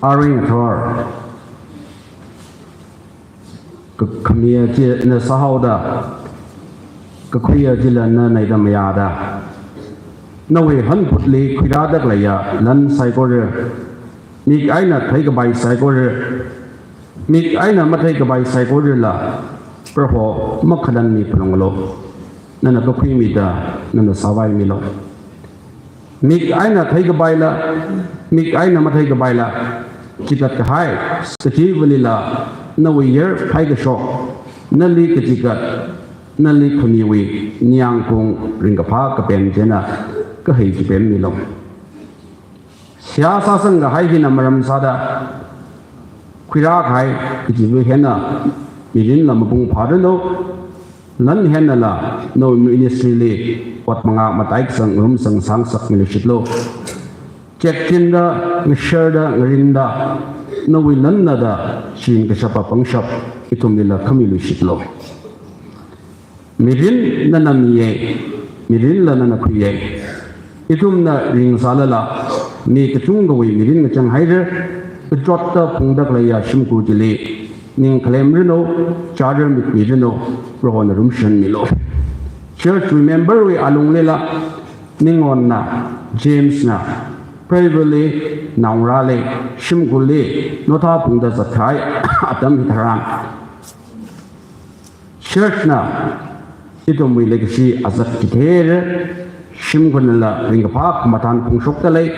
Arui ngathor, ka-, khamiya chi na sāhaoda, kakhuiya chila na naida mayāda, nawui hanphutli khuirāda khaleiya lan saikora, mik eina theikapai saikora, mik eina matheikapai saikorala, Proho makhanan mi phalunglu. Nana kakhuimida, nana sāvaimilu. Mik eina theikapaila, mik eina matheikapaila, chikat kahai, kachivalila, nawui yer phaikashok, nali kachikat, nali khamiwui ningyāng khaung ringkaphā kapen chieina kahai chipemmilu. Seihā sāsang kahai hina maram sāda, khuirā kahai kachiva hina mirinla mapung phāranu, lan hinala nawui ministry li ot mangā mataikasang ngarumsang sāngasakmiluishitlu. Tekchinda, ngasharda, ngaringda, nawui lanna da, shin kashapa pangshap, ithumlila khamiluishitlu. Mirin nana miya, mirinla nana khuiya. Ithumna ringsālala, mi kachungkhawui mirin ngachang haira, kachotta phungda khaleiya shimkhur chili, ning khalemranu, chara mitmiranu, Prohona rumshanmilu. Church wui member wui alunglila, ningonna, James na, preivali, naongarāli, shimkhurli, nothā phungda zatkahai atam hitharan, church na ithumwui leikashi azat chithei, shimkhurnala ringkaphā khamathān phungshokta lei.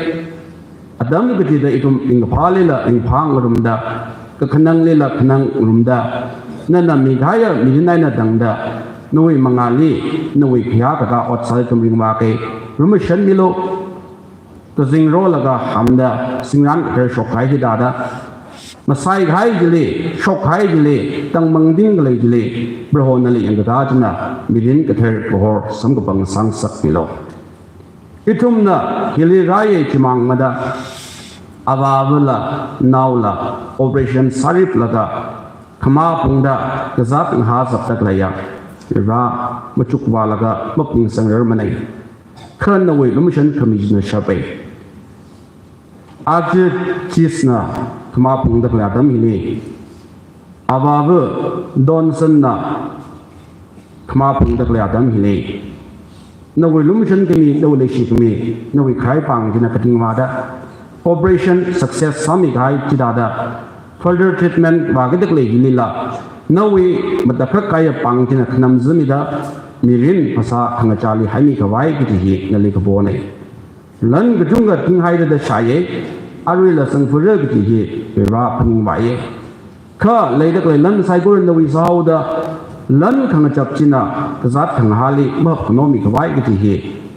Atam kachida ithum ringkaphālila ringphā ngarumda, kakhananglila khanang ngarumda, nana mikahaiya mirin eina tangda, nawui mangāli, nawui khayā kakā ot sāli ithum ringvāka, rumashanmilu. Kazingrolaga hamda, singran kathar shokkahai hithāda, masai kahai chili, shokkahai chili, tangmangting khalei chili, Proho nali yangkakā china, mirin kathar kahor samkaphang sāngasakmilu. Ithumna hili rāya chimang mada, avāvala, naola, operation sāriplaga, khamā phungda, kazāt ngahā zatda khaleiya, rā machukvālaga, mapung sangrarmanei. Kha nawui lumashan khami china shapa. Aja Jis na khamā phungda khalei atam hili, avāva Donson na khamā phungda khalei atam hili, nawui lumashan khami, nawui leishi khami, nawui kharāi pāng china katingvāda, operation success sāmikahai chithāda, further treatment vākida khalei hilila, nawui matakhak kahaiya pāng china khanam zamida, mirin phasā khangachāli haimi khavai kaji hi nali kaponei. Lan kachungkha thinghaida shāya, aruila sangphura kaji hi Vare phaningvāya. Kha leida khalei lan saikora nawui sāhaoda, lan khangachap china kazāt khangahāli mahap khanomikhavai kaji hi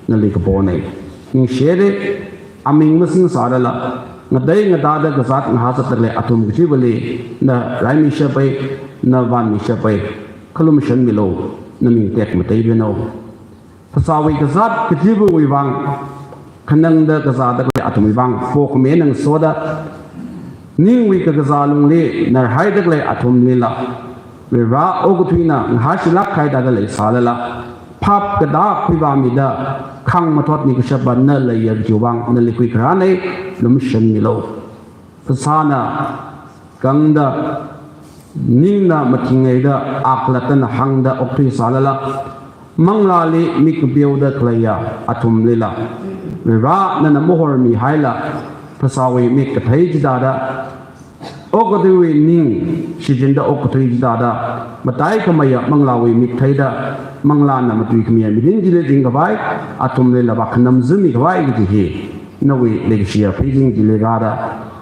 nali kaponei. Ningshire, aming masing sārala, ngatei ngatāda kazāt ngahāzatda khalei athum kachivali na raimishappai, na vānmishappai, khalumashanmilu, na ming tekmatei beno. Phasāwui kazāt kachivawui vang, khanangda kazāda khalei athumwui vang, pokhamei ngasoda, ningwui kakazā lungli narhaida khalei athumlila, Vare okathuina ngahāshilāk kahai thāda leisālala, phap katā khuivāmida, khang mathotmi kashapva na leiya kajiwui vang nali khuikharānei, lumashanmilu. Phasāna kangda, ningna mathingaida, akhalattana hāngda okthuisālala, manglāli mik kapeoda khaleiya athumlila, Vare nana mahormihaila, phasāwui mik kathei chithāda, okathuiwui ning shichinda okathui chithāda, mataikhameiya manglāwui mik theida, manglāna matuikhameiya mirin chili ringkhavai athumlila vākhanam zimikhavai kaji hi, nawui leikashiya pheisin chili rāda,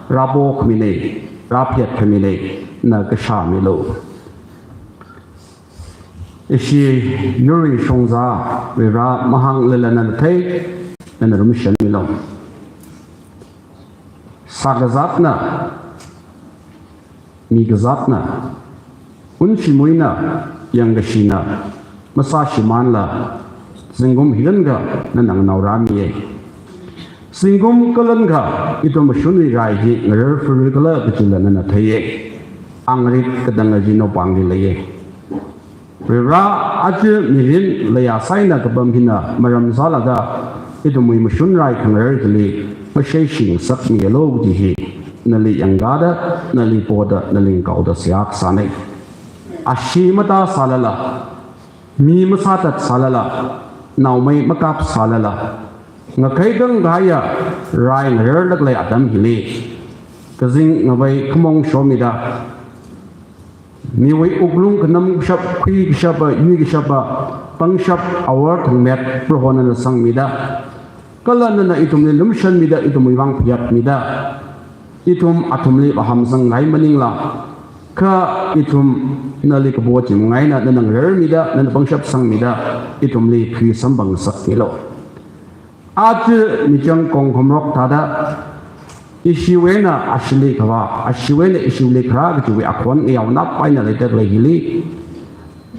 rāpokhaminei, rāphetkhaminei, na kashāmilu. Ishi yurwui shongza, Vare mahānglala nana thei, nana lumashanmilu. Sākazatna, mikazatna, unshimuina, yangkashina, masāshimānla, zingkum hikankha nana nganaorāmiye. Zingkum kalankha ithum mashunwui rai hi ngarar furui kala kajila nana theiye. Angrit katang aji naopāngli leiye. Vare, aja mirin leiya saina kapam hina maram sālaga, ithumwui mashun rai khangarar chili, mashei shingasakmilu kaji hi, nali yangkāda, nali poda, nali ngakaoda seihā kasānei. Ashee matāsālala, mi masāthatsālala, naomei makapsālala, ngakhei kangkahaiya rai ngararda khalei atam hili, kazing ngavei khamong shomida, miwui wuklung khanam kashap, khui kashapa, yui kashapa, pangshap awor thangmet Prohona nana sangmida, kala nana ithumli lumashanmida, ithumwui vang phayātmida, ithum athumli vāhamsang ngai maningla, kha ithum nali kapo chimngaina nana ngararmida, nana pangshap sangmida, ithumli khuisam pāngasakmilu. Aja michang kongkhumrok thāda, ishiwui eina ashili khavā, ashiwui eina ishili kharā kajiwui akhon ngayaonap eina leida khalei hili,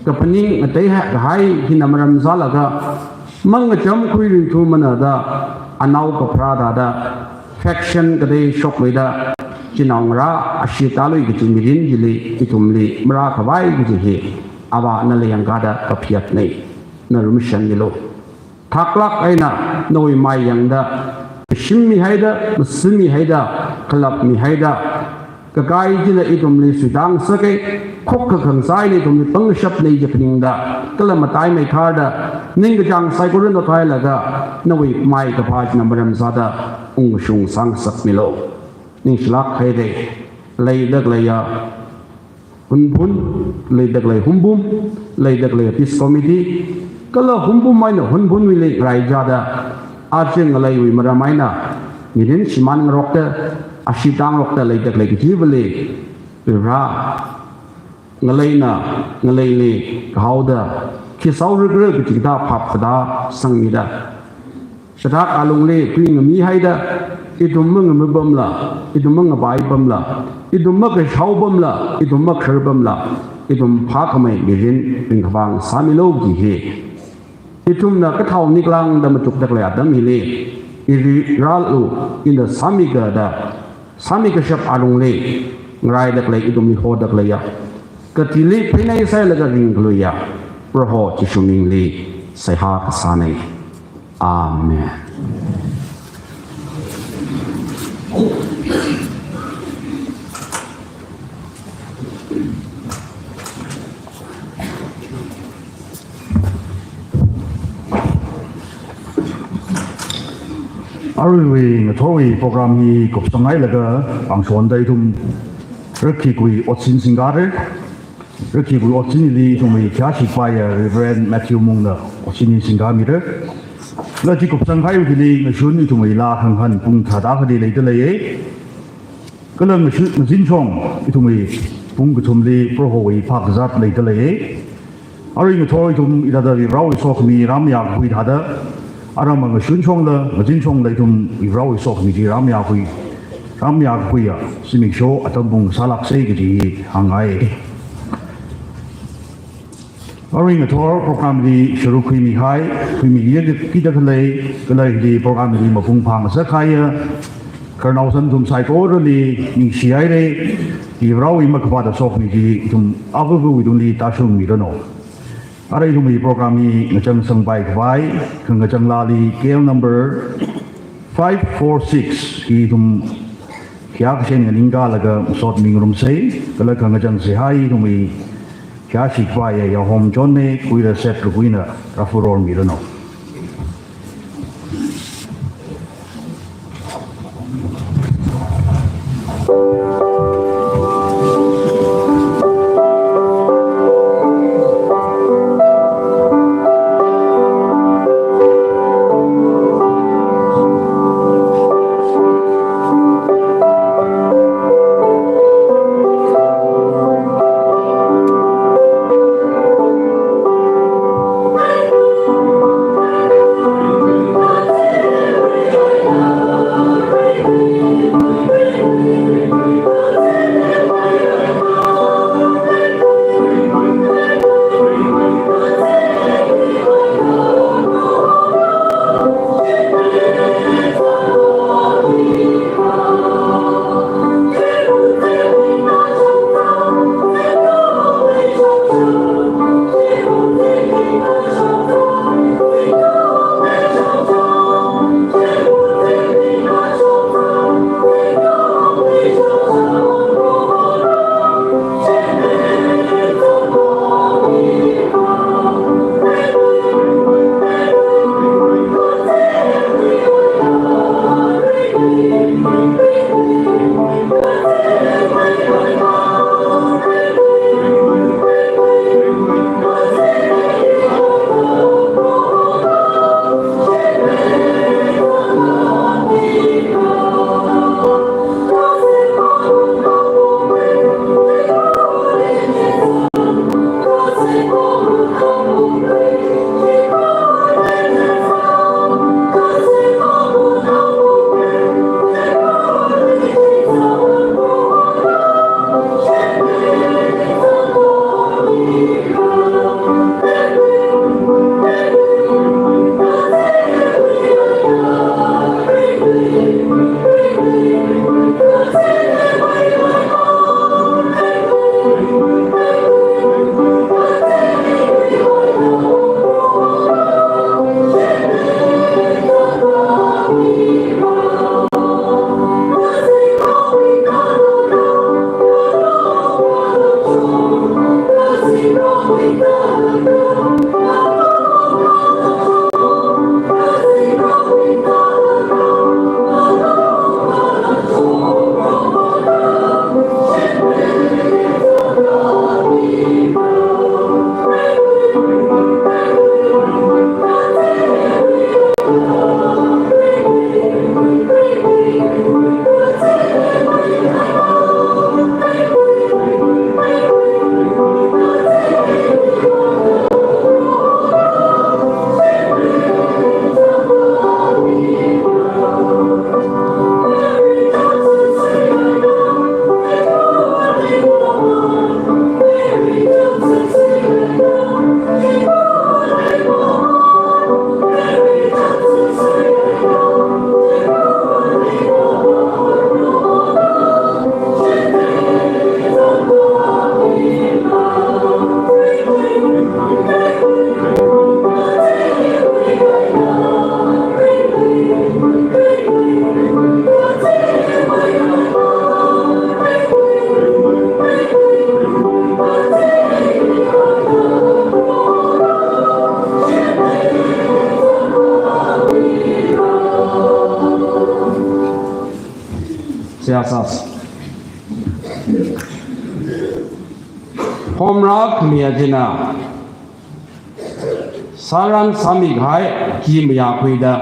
kaphaning ngateikahai hina maram sālaga, mangacham khuirin thumanada, anao kapharā thāda, faction katei shokluida, chinaongarā ashee tālui kaji mirin chili ithumli marākhavai kaji hi, Avā nali yangkāda kaphayātnei, na lumashanmilu. Thaklāk eina nawui mai yangda, kashimmihaida, masimmihaida, khalapmihaida, kakai china ithumli suitang sākei, khokkha khangasaina ithumli pangshapnei ji phaningda, kala mataimeikharda, ningkachāng saikora naothailaga, nawui mai kaphā china maram sāda, ungshung sāngasakmilu. Ningshilāk haire, leida khaleiya Hunphun, leida khalei Hunphun, leida khalei Peace Committee, kala Hunphun eina Hunphunwuili ngarai chāda, aja ngaleiwui maram eina, mirin shimānngarokta, ashee tāngarokta leida khalei kachivali, Vare, ngaleina, ngaleili, kahaoda, khi saorikra kaji kathā phap kathā sangmida, shatak alungli tui ngamihaida, ithum mangamipamla, ithum mangapaipamla, ithum makashao pamla, ithum makharar pamla, ithum phākhamei mirin ringkaphā sāmilu kaji hi. Ithumna kathao niklāngda machukda khalei atam hili, iri rālu, ina sāmikada, sāmi kashap alungli, ngaraida khalei ithumli hoda khaleiya, katili pheinai sailaga ringkaluiya, Proho Jishu mingli seihā kasānei. Amen. Aruiwui ngathorwui program hi kupsanghailaga angshonda ithum rakhikui otsin singkare. Rakhikui otsinli ithumwui khayāshi paiya Reverend Matthew Mungna otsin hi singkamire. Lachi kupsanghaiwui thili ngashun ithumwui laa khangahān pung tharāda akhali leida leiye. Kala ngashun ngazin shong ithumwui pung kathumli Prohowui phākazāt leida leiye. Arui ngathor ithum hithāda Varivarāwui sokhami rāmayākhui thāda, aram angashun shongla, ngazin shongla ithum Varivarāwui sokhami chi rāmayākhui, rāmayākhuiya zimiksho atam pung sālāksei kaji hāngngai. Arui ngathor program li sharuk khuimihai, khuimiya kida khalei, kala hili program li mapung phāngasak kahaiya khararnao santhum saikorali ningshi haira, Varivarāwui makaphāda sokhami chi ithum avāvawui tungli tāshungmiranu. Arui ithumwui program hi ngachangsangpai khavai, khangachang laali K L number five four six hi ithum khayākashen nganingkalaga masot mingarumsei, kala khangachang seihā hi ithumwui khayāshi khavaiya Yahom John ne, Kuira Seth Lukuina rāfurormiranu. Seihā sāsa. Homrak miya jina. Sāran sāmikahai khi mayākhuida,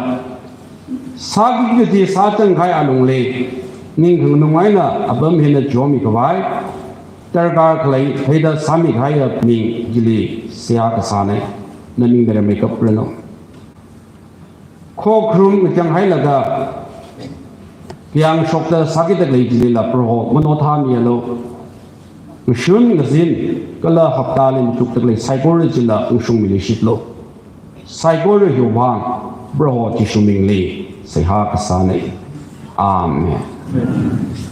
sāki kaji sāchangkahai alungli, ning khanganung eina apam hina chomi khavai, darkar khalei theida sāmikahaiya ming chili seihā kasāna. Naming mera meikap ranu. Khokharum ngachang hailaga kayāng shokta sāki dalei chilila Proho mano thāmialu. Ngashun ngazin kala haptali machukta khalei saikora chila ngashungmi leishitlu. Saikora hiwui vang Proho Jishu mingli seihā kasāna. Amen.